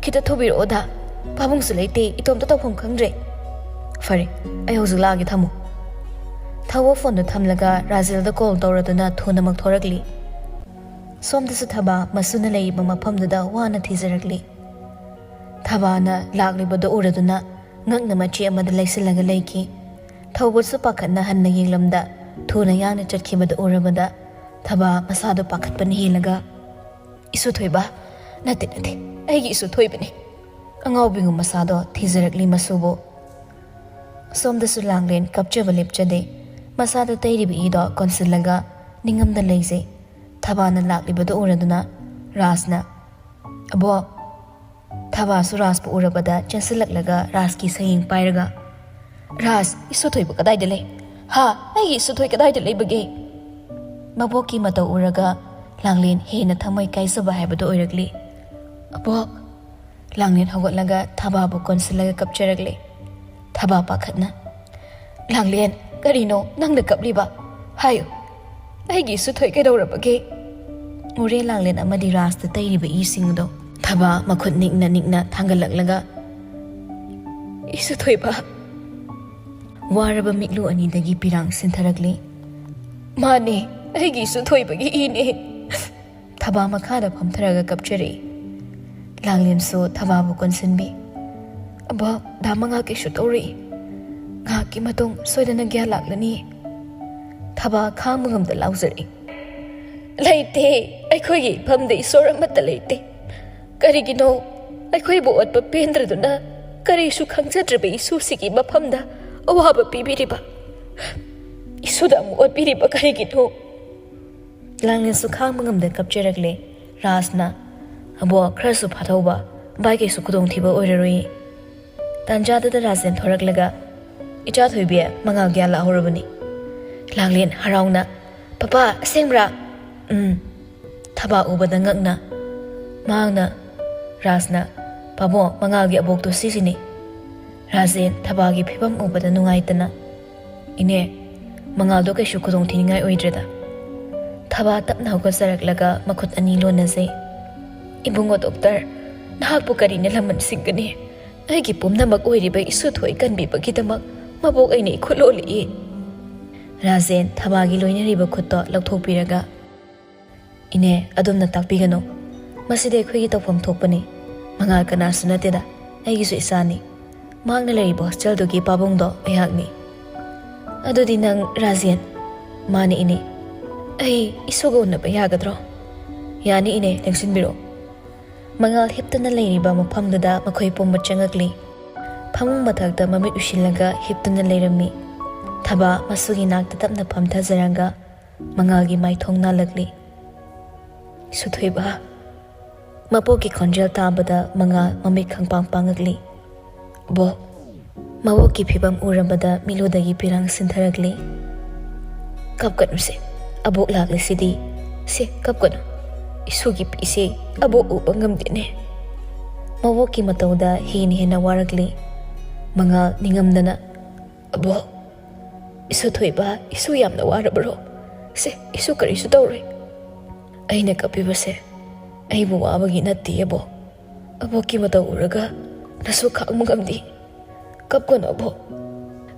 ꯈꯤꯇ ꯊꯨꯕꯤꯔꯛꯑꯣ ꯗꯥ꯫ ꯄꯥꯕꯨꯡꯁꯨ ꯂꯩꯇꯦ, ꯏꯇꯣꯝꯇ ꯇꯧꯐꯝ ꯈꯪꯗ꯭ꯔꯦ꯫" "ꯐꯔꯦ, ꯑꯩ ꯍꯧꯖꯤꯛ ꯂꯥꯛꯑꯒꯦ, ꯊꯝꯃꯨ꯫" ꯊꯧꯕ ꯐꯣꯟꯗꯨ ꯊꯝꯂꯒ ꯔꯥꯖꯦꯜꯗ ꯀꯣꯜ ꯇꯧꯔꯗꯨꯅ ꯊꯨꯅꯃꯛ ꯊꯣꯔꯛꯂꯤ꯫ ꯁꯣꯝꯗꯁꯨ ꯊꯕꯥ ꯃꯁꯨꯅ ꯂꯩꯔꯤꯕ ꯃꯐꯝꯗꯨꯗ ꯋꯥꯅ ꯊꯤꯖꯔꯛꯂꯤ꯫ ꯊꯕꯥꯅ ꯂꯥꯛꯂꯤꯕꯗꯨ ꯎꯔꯗꯨꯅ ꯉꯛꯅ ꯃꯆꯦ ꯑꯃꯗ ꯂꯩꯁꯤꯜꯂꯒ ꯂꯩꯈꯤ꯫ ꯊꯧꯕꯁꯨ ꯄꯥꯈꯠꯅ ꯍꯟꯅ ꯌꯦꯡꯂꯝꯗ ꯊꯨꯅ ꯌꯥꯡꯅ ꯆꯠꯈꯤꯕꯗꯨ ꯎꯔꯕꯗ ꯊꯕꯥ ꯃꯁꯥꯗꯣ ꯄꯥꯈꯠꯄꯅ ꯍꯦꯜꯂꯒ, "ꯏꯁꯨ ꯊꯣꯏꯕ? ꯅꯠꯇꯦ, ꯅꯠꯇꯦ, ꯑꯩꯒꯤ ꯏꯁꯨ ꯊꯣꯏꯕꯅꯤ!" ꯑꯉꯥꯎꯕꯤꯒꯨꯝ ꯃꯁꯥꯗꯣ ꯊꯤꯖꯔꯛꯂꯤ ꯃꯁꯨꯕꯨ꯫ ꯁꯣꯝꯗꯁꯨ ꯂꯥꯡꯂꯦꯟ ꯀꯞꯆꯕ ꯂꯦꯞꯆꯗꯦ꯫ ꯃꯁꯥꯗ ꯇꯩꯔꯤꯕ ꯏꯗꯣ ꯀꯣꯟꯁꯤꯜꯂꯒ ꯅꯤꯡꯉꯝꯗ ꯂꯩꯖꯩ꯫ ꯊꯕꯥꯅ ꯂꯥꯛꯂꯤꯕꯗꯨ ꯎꯔꯗꯨꯅ ꯔꯥꯖꯅ, "ꯑꯕꯣꯛ!" ꯊꯕꯥꯁꯨ ꯔꯥꯖꯄꯨ ꯎꯔꯕꯗ ꯆꯦꯟꯁꯤꯜꯂꯛꯂꯒ ꯔꯥꯖꯀꯤ ꯁꯌꯦꯡ ꯄꯥꯏꯔꯒ, "ꯔꯥꯖ, ꯏꯁꯨ ꯊꯣꯏꯕ ꯀꯗꯥꯏꯗ ꯂꯩ? ꯍꯥ? ꯑꯩꯒꯤ ꯏꯁꯨ ꯊꯣꯏ ꯀꯗꯥꯏꯗ ꯂꯩꯕꯒꯦ?" ꯃꯕꯣꯛꯀꯤ ꯃꯇꯧ ꯎꯔꯒ ꯂꯥꯡꯂꯦꯟ ꯍꯦꯟꯅ ꯊꯃꯣꯏ ꯀꯥꯏꯖꯕ ꯍꯥꯏꯕꯗꯨ ꯑꯣꯏꯔꯛꯂꯤ꯫ "ꯑꯕꯣꯛ!" ꯂꯥꯡꯂꯦꯟ ꯍꯧꯒꯠꯂꯒ ꯊꯕꯥꯕꯨ ꯀꯣꯟꯁꯤꯜꯂꯒ ꯀꯞꯆꯔꯛꯂꯦ꯫ ꯊꯕꯥ ꯄꯥꯈꯠꯅ, "ꯂꯥꯡꯂꯦꯟ, ꯀꯔꯤꯅꯣ ꯅꯪꯅ ꯀꯞꯂꯤꯕ? ꯍꯥꯏꯌꯨ, ꯑꯩꯒꯤ ꯏꯁꯨ ꯊꯣꯏ ꯀꯩꯗꯧꯔꯕꯒꯦ?" ꯎꯔꯦ ꯂꯥꯡꯂꯦꯟ ꯑꯃꯗꯤ ꯔꯥꯖꯇ ꯇꯩꯔꯤꯕ ꯏꯁꯤꯡꯗꯣ꯫ ꯊꯕꯥ ꯃꯈꯨꯠ ꯅꯤꯛꯅ ꯅꯤꯛꯅ ꯊꯥꯡꯒꯠꯂꯛꯂꯒ, "ꯏꯁꯨ ꯊꯣꯏꯕ!" ꯋꯥꯔꯕ ꯃꯤꯠꯂꯨ ꯑꯅꯤꯗꯒꯤ ꯄꯤꯔꯥꯡ ꯁꯤꯟꯊꯔꯛꯂꯤ꯫ "ꯃꯥꯅꯦ, ꯑꯩꯒꯤ ꯏꯁꯨ ꯊꯣꯏꯕꯒꯤ ꯏꯅꯦ!" ꯊꯕꯥ ꯃꯈꯥꯗ ꯐꯝꯊꯔꯒ ꯀꯞꯆꯔꯛꯏ꯫ ꯂꯥꯡꯂꯦꯟꯁꯨ ꯊꯕꯥꯕꯨ ꯀꯣꯟꯁꯤꯟꯕꯤ꯫ "ꯑꯕꯣꯛ, ꯗꯥ ꯃꯉꯥꯜ ꯀꯩꯁꯨ ꯇꯧꯔꯣꯏ꯫ ꯉꯥꯏꯍꯥꯛꯀꯤ ꯃꯇꯨꯡ ꯁꯣꯏꯗꯅ ꯒ꯭ꯌꯥꯟ ꯂꯥꯛꯂꯅꯤ꯫" ꯊꯕꯥ ꯈꯥꯡꯕ ꯉꯝꯗ ꯂꯥꯎꯖꯔꯛꯏ꯫ "ꯂꯩꯇꯦ, ꯑꯩꯈꯣꯏꯒꯤ ꯏꯐꯝꯗ ꯏꯁꯣꯔ ꯑꯃꯠꯇ ꯂꯩꯇꯦ꯫ ꯀꯔꯤꯒꯤꯅꯣ ꯑꯩꯈꯣꯏꯕꯨ ꯑꯣꯠꯄ ꯄꯦꯟꯗ꯭ꯔꯗꯨꯅ ꯀꯔꯤꯁꯨ ꯈꯪꯖꯗ꯭ꯔꯕ ꯏꯁꯨꯁꯤꯒꯤ ꯃꯐꯝꯗ ꯑꯋꯥꯕ ꯄꯤꯕꯤꯔꯤꯕ? ꯏꯁꯨꯗ ꯑꯃꯨꯛ ꯑꯣꯠꯄꯤꯔꯤꯕ ꯀꯔꯤꯒꯤꯅꯣ?" ꯂꯥꯡꯂꯦꯟꯁꯨ ꯈꯥꯡꯕ ꯉꯝꯗ ꯀꯞꯆꯔꯛꯂꯦ꯫ ꯔꯥꯖꯅ, "ꯑꯕꯣꯛ, ꯈꯔꯁꯨ ꯐꯥꯊꯧꯕ, ꯚꯥꯏ ꯀꯩꯁꯨ ꯈꯨꯗꯣꯡꯊꯤꯕ ꯑꯣꯏꯔꯔꯣꯏ꯫" ꯇꯥꯟꯖꯥꯗꯨꯗ ꯔꯥꯖꯦꯟ ꯊꯣꯔꯛꯂꯒ, "ꯏꯆꯥ ꯊꯣꯏꯕꯤ, ꯃꯉꯥꯜ ꯒ꯭ꯌꯥꯟ ꯂꯥꯛꯍꯧꯔꯕꯅꯤ꯫" ꯂꯥꯡꯂꯦꯟ ꯍꯔꯥꯎꯅ, "ꯄꯄꯥ, ꯑꯁꯦꯡꯕ꯭ꯔꯥ?" "ꯎꯝ꯫" ꯊꯕꯥ ꯎꯕꯗ ꯉꯛꯅ, ꯃꯍꯥꯛꯅ, ꯔꯥꯖꯅ, "ꯄꯥꯕꯣ, ꯃꯉꯥꯜꯒꯤ ꯑꯕꯣꯛꯇꯣ ꯁꯤꯁꯤꯅꯤ꯫" ꯔꯥꯖꯦꯟ ꯊꯕꯥꯒꯤ ꯐꯤꯕꯝ ꯎꯕꯗ ꯅꯨꯡꯉꯥꯏꯇꯅ, "ꯏꯅꯦ, ꯃꯉꯥꯜꯗꯣ ꯀꯩꯁꯨ ꯈꯨꯗꯣꯡ ꯊꯤꯅꯤꯡꯉꯥꯏ ꯑꯣꯏꯗ꯭ꯔꯦꯗ꯫" ꯊꯕꯥ ꯇꯞꯅ ꯍꯧꯒꯠꯆꯔꯛꯂꯒ ꯃꯈꯨꯠ ꯑꯅꯤ ꯂꯣꯟꯅꯖꯩ꯫ "ꯏꯕꯨꯡꯉꯣ ꯗꯣꯛꯇꯔ, ꯅꯍꯥꯛꯄꯨ ꯀꯔꯤꯅ ꯂꯃꯟ ꯁꯤꯡꯒꯅꯤ? ꯑꯩꯒꯤ ꯄꯨꯝꯅꯃꯛ ꯑꯣꯏꯔꯤꯕ ꯏꯁꯨ ꯊꯣꯏ ꯀꯟꯕꯤꯕꯒꯤꯗꯃꯛ ꯃꯕꯣꯛ ꯑꯩꯅ ꯏꯈꯨꯠ ꯂꯣꯜꯂꯛꯏ꯫" ꯔꯥꯖꯦꯟ ꯊꯕꯥꯒꯤ ꯂꯣꯏꯅꯔꯤꯕ ꯈꯨꯠꯇꯣ ꯂꯧꯊꯣꯛꯄꯤꯔꯒ, "ꯏꯅꯦ, ꯑꯗꯣꯝꯅ ꯇꯥꯛꯄꯤꯒꯅꯨ꯫ ꯃꯁꯤꯗꯤ ꯑꯩꯈꯣꯏꯒꯤ ꯇꯧꯐꯝ ꯊꯣꯛꯄꯅꯤ꯫ ꯃꯉꯥꯜ ꯀꯅꯥꯁꯨ ꯅꯠꯇꯦꯗ, ꯑꯩꯒꯤꯁꯨ ꯏꯆꯥꯅꯤ꯫ ꯃꯍꯥꯛꯅ ꯂꯩꯔꯤꯕ ꯍꯣꯁꯇꯦꯜꯗꯨꯒꯤ ꯄꯥꯕꯨꯡꯗꯣ ꯑꯩꯍꯥꯛꯅꯤ꯫" "ꯑꯗꯨꯗꯤ ꯅꯪ ꯔꯥꯖꯦꯟ?" "ꯃꯥꯅꯦ, ꯏꯅꯦ꯫ ꯑꯩ ꯏꯁꯨꯒ ꯎꯅꯕ ꯌꯥꯒꯗ꯭ꯔꯣ?" "ꯌꯥꯅꯤ, ꯏꯅꯦ, ꯂꯦꯡꯁꯤꯟꯕꯤꯔꯣ꯫" ꯃꯉꯥꯜ ꯍꯤꯞꯇꯨꯅ ꯂꯩꯔꯤꯕ ꯃꯐꯝꯗꯨꯗ ꯃꯈꯣꯏ ꯄꯨꯝꯕ ꯆꯪꯉꯛꯂꯤ꯫ ꯐꯃꯨꯡ ꯃꯊꯛꯇ ꯃꯃꯤꯠ ꯎꯏꯁꯤꯜꯂꯒ ꯍꯤꯞꯇꯨꯅ ꯂꯩꯔꯝꯃꯤ꯫ ꯊꯕꯥ ꯃꯁꯨꯒꯤ ꯅꯥꯛꯇ ꯇꯞꯅ ꯐꯝꯊꯖꯔꯒ ꯃꯉꯥꯜꯒꯤ ꯃꯥꯏꯊꯣꯡ ꯅꯥꯜꯂꯛꯂꯤ꯫ "ꯏꯁꯨꯊꯣꯏꯕ꯫" ꯃꯕꯣꯛꯀꯤ ꯈꯣꯟꯖꯦꯜ ꯇꯥꯕꯗ ꯃꯉꯥꯜ ꯃꯃꯤꯠ ꯈꯪꯄꯥꯡ ꯄꯥꯡꯉꯛꯂꯤ꯫ "ꯕꯣꯛ꯫" ꯃꯕꯣꯛꯀꯤ ꯐꯤꯕꯝ ꯎꯔꯕꯗ ꯃꯤꯠꯂꯨꯗꯒꯤ ꯄꯤꯔꯥꯡ ꯁꯤꯟꯊꯔꯛꯂꯤ꯫ "ꯀꯞꯀꯅꯨꯁꯦ, ꯑꯕꯣꯛ ꯂꯥꯛꯂꯤꯁꯤꯗꯤ꯫ ꯁꯦ, ꯀꯞꯀꯅꯨ꯫ ꯏꯁꯨꯒꯤ ꯄꯤꯁꯦ ꯑꯕꯣꯛ ꯎꯕ ꯉꯝꯗꯦꯅꯦ꯫" ꯃꯕꯣꯛꯀꯤ ꯃꯇꯧꯗ ꯍꯦꯟꯅ ꯍꯦꯟꯅ ꯋꯥꯔꯛꯂꯤ꯫ ꯃꯉꯥꯜ ꯅꯤꯡꯉꯝꯗꯅ, "ꯑꯕꯣꯛ꯫" "ꯏꯁꯨ ꯊꯣꯏꯕ, ꯏꯁꯨ ꯌꯥꯝꯅ ꯋꯥꯔꯕ꯭ꯔꯣ? ꯁꯦ, ꯏꯁꯨ ꯀꯔꯤꯁꯨ ꯇꯧꯔꯣꯏ꯫" "ꯑꯩꯅ ꯀꯞꯄꯤꯕꯁꯦ ꯑꯩꯕꯨ ꯋꯥꯕꯒꯤ ꯅꯠꯇꯦ, ꯑꯕꯣꯛ꯫ ꯑꯕꯣꯛꯀꯤ ꯃꯇꯧ ꯎꯔꯒ ꯅꯁꯨ ꯈꯥꯡꯕ ꯉꯝꯗꯦ꯫ ꯀꯞꯀꯅꯨ, ꯑꯕꯣꯛ꯫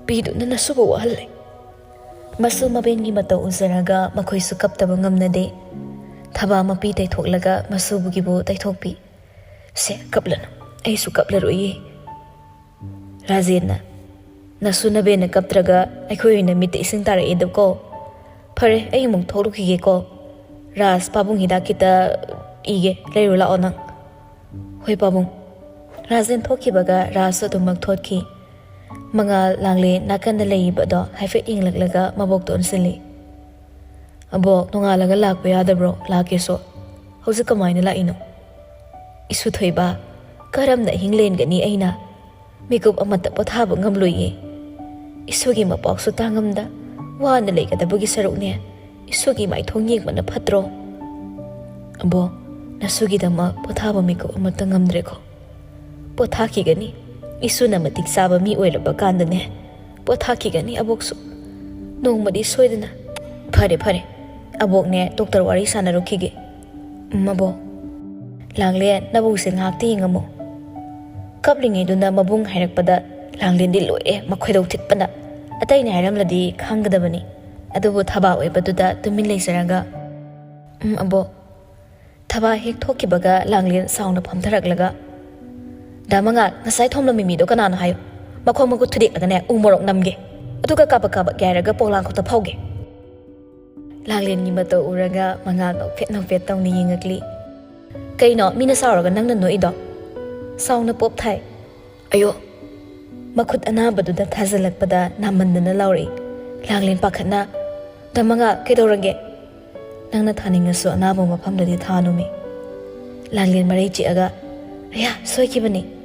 ꯄꯤꯗꯨꯅ ꯅꯁꯨꯕꯨ ꯋꯥꯍꯜꯂꯦ꯫" ꯃꯁꯨ ꯃꯕꯦꯟꯒꯤ ꯃꯇꯧ ꯎꯖꯔꯒ ꯃꯈꯣꯏꯁꯨ ꯀꯞꯇꯕ ꯉꯝꯅꯗꯦ꯫ ꯊꯕꯥ ꯃꯄꯤ ꯇꯩꯊꯣꯛꯂꯒ ꯃꯁꯨꯕꯨꯒꯤꯕꯨ ꯇꯩꯊꯣꯛꯄꯤ꯫ "ꯁꯦ, ꯀꯞꯂꯅꯨ꯫ ꯑꯩꯁꯨ ꯀꯞꯂꯔꯣꯏꯌꯦ꯫" ꯔꯥꯖꯦꯟꯅ, "ꯅꯁꯨ ꯅꯕꯦꯟꯅ ꯀꯞꯇ꯭ꯔꯒ ꯑꯩꯈꯣꯏ ꯑꯣꯏꯅ ꯃꯤꯠꯇ ꯏꯁꯤꯡ ꯇꯥꯔꯛꯑꯦꯗꯀꯣ꯫ ꯐꯔꯦ, ꯑꯩ ꯑꯃꯨꯛ ꯊꯣꯛꯂꯨꯈꯤꯒꯦꯀꯣ꯫ ꯔꯥꯖ, ꯄꯥꯕꯨꯡ ꯍꯤꯗꯥꯛ ꯈꯤꯇ ꯏꯒꯦ, ꯂꯩꯔꯨ ꯂꯥꯛꯑꯣ ꯅꯪ꯫" "ꯍꯣꯏ, ꯄꯥꯕꯨꯡ꯫" ꯔꯥꯖꯦꯟ ꯊꯣꯛꯈꯤꯕꯒ ꯔꯥꯖꯁꯨ ꯑꯗꯨꯃꯛ ꯊꯣꯛꯈꯤ꯫ ꯃꯉꯥꯜ ꯂꯥꯡꯂꯦꯟ ꯅꯥꯀꯟꯗ ꯂꯩꯔꯤꯕꯗꯣ ꯍꯥꯏꯐꯦꯠ ꯌꯦꯡꯂꯛꯂꯒ ꯃꯕꯣꯛꯇ ꯑꯣꯟꯁꯤꯜꯂꯤ꯫ "ꯑꯕꯣꯛ, ꯅꯣꯡꯉꯥꯜꯂꯒ ꯂꯥꯛꯄ ꯌꯥꯗꯕ꯭ꯔꯣ? ꯂꯥꯛꯀꯦꯁꯨ꯫ ꯍꯧꯖꯤꯛ ꯀꯃꯥꯏꯅ ꯂꯥꯛꯏꯅꯣ?" "ꯏꯁꯨ ꯊꯣꯏꯕ, ꯀꯔꯝꯅ ꯑꯍꯤꯡ ꯂꯦꯟꯒꯅꯤ ꯑꯩꯅ? ꯃꯤꯀꯨꯞ ꯑꯃꯠꯇ ꯄꯣꯊꯥꯕ ꯉꯝꯂꯣꯏꯌꯦ꯫ ꯏꯁꯨꯒꯤ ꯃꯄꯥꯎꯁꯨ ꯇꯥꯉꯝꯗ ꯋꯥꯅ ꯂꯩꯒꯗꯕꯒꯤ ꯁꯔꯨꯛꯅꯦ ꯏꯁꯨꯒꯤ ꯃꯥꯏꯊꯣꯡ ꯌꯦꯡꯕꯅ ꯐꯠꯇ꯭ꯔꯣ?" "ꯑꯕꯣꯛ, ꯅꯁꯨꯒꯤꯗꯃꯛ ꯄꯣꯊꯥꯕ ꯃꯤꯀꯨꯞ ꯑꯃꯠꯇ ꯉꯝꯗ꯭ꯔꯦꯀꯣ?" "ꯄꯣꯊꯥꯈꯤꯒꯅꯤ꯫ ꯏꯁꯨꯅ ꯃꯇꯤꯛ ꯆꯥꯕ ꯃꯤ ꯑꯣꯏꯔꯕ ꯀꯥꯟꯗꯅꯦ ꯄꯣꯊꯥꯈꯤꯒꯅꯤ ꯑꯕꯣꯛꯁꯨ꯫ ꯅꯣꯡꯃꯗꯤ ꯁꯣꯏꯗꯅ꯫" "ꯐꯔꯦ, ꯐꯔꯦ꯫ ꯑꯕꯣꯛꯅꯦ ꯗꯣꯛꯇꯔ ꯋꯥꯔꯤ ꯁꯥꯟꯅꯔꯨꯈꯤꯒꯦ꯫" "ꯎꯝ, ꯑꯕꯣꯛ꯫" "ꯂꯥꯡꯂꯦꯟ, ꯅꯕꯨꯡꯁꯦ ꯉꯥꯏꯍꯥꯛꯇ ꯌꯦꯡꯉꯝꯃꯨ꯫" ꯀꯞꯂꯤꯉꯩꯗꯨꯅ ꯃꯕꯨꯡ ꯍꯥꯏꯔꯛꯄꯗ ꯂꯥꯡꯂꯦꯟꯗꯤ ꯂꯣꯏꯔꯦ, ꯃꯈꯣꯏꯗꯧ ꯊꯤꯠꯄꯅ꯫ ꯑꯇꯩꯅ ꯍꯥꯏꯔꯝꯂꯗꯤ ꯈꯪꯒꯗꯕꯅꯤ꯫ ꯑꯗꯨꯕꯨ ꯊꯕꯥ ꯑꯣꯏꯕꯗꯨꯗ ꯇꯨꯃꯤꯟ ꯂꯩꯖꯔꯒ, "ꯎꯝ, ꯑꯕꯣꯛ꯫" ꯊꯕꯥ ꯍꯦꯛ ꯊꯣꯛꯈꯤꯕꯒ ꯂꯥꯡꯂꯦꯟ ꯁꯥꯎꯅ ꯐꯝꯊꯔꯛꯂꯒ, "ꯗꯥ ꯃꯉꯥꯜ, ꯉꯁꯥꯏ ꯊꯣꯝꯂꯝꯃꯤ ꯃꯤꯗꯣ ꯀꯅꯥꯅꯣ ꯍꯥꯏꯌꯨ꯫ ꯃꯈꯣꯡ ꯃꯈꯨꯠ ꯊꯨꯗꯦꯛꯂꯒꯅꯦ ꯎ ꯃꯣꯔꯣꯛ ꯅꯝꯒꯦ꯫" ꯑꯗꯨꯒ ꯀꯥꯕꯛ ꯀꯥꯕꯛ ꯌꯥꯏꯔꯒ ꯄꯣꯂꯥꯡꯈꯣꯛꯇ ꯐꯧꯒꯦ꯫ ꯂꯥꯡꯂꯦꯟꯒꯤ ꯃꯇꯧ ꯎꯔꯒ ꯃꯉꯥꯜ ꯅꯣꯛꯐꯦꯠ ꯅꯣꯛꯐꯦꯠ ꯇꯧꯅ ꯌꯦꯡꯉꯛꯂꯤ꯫ "ꯀꯩꯅꯣ, ꯃꯤꯅ ꯁꯥꯎꯔꯒ ꯅꯪꯅ ꯅꯣꯛꯏꯗꯣ? ꯁꯥꯎꯅ ꯄꯣꯞ ꯊꯥꯏ꯫ ꯑꯌꯣ!" ꯃꯈꯨꯠ ꯑꯅꯥꯕꯗꯨꯗ ꯊꯥꯖꯤꯜꯂꯛꯄꯗ ꯅꯥꯃꯟꯗꯅ ꯂꯥꯎꯔꯛꯏ꯫ ꯂꯥꯡꯂꯦꯟ ꯄꯥꯈꯠꯅ, "ꯗꯥ ꯃꯉꯥꯜ, ꯀꯩꯗꯧꯔꯒꯦ?" "ꯅꯪꯅ ꯊꯥꯅꯤꯡꯉꯁꯨ ꯑꯅꯥꯕ ꯃꯐꯝꯗꯗꯤ ꯊꯥꯅꯨꯃꯤ꯫" ꯂꯥꯡꯂꯦꯟ ꯃꯔꯩ ꯆꯤꯛꯑꯒ, "ꯑꯌꯥ, ꯁꯣꯏꯈꯤꯕꯅꯤ꯫"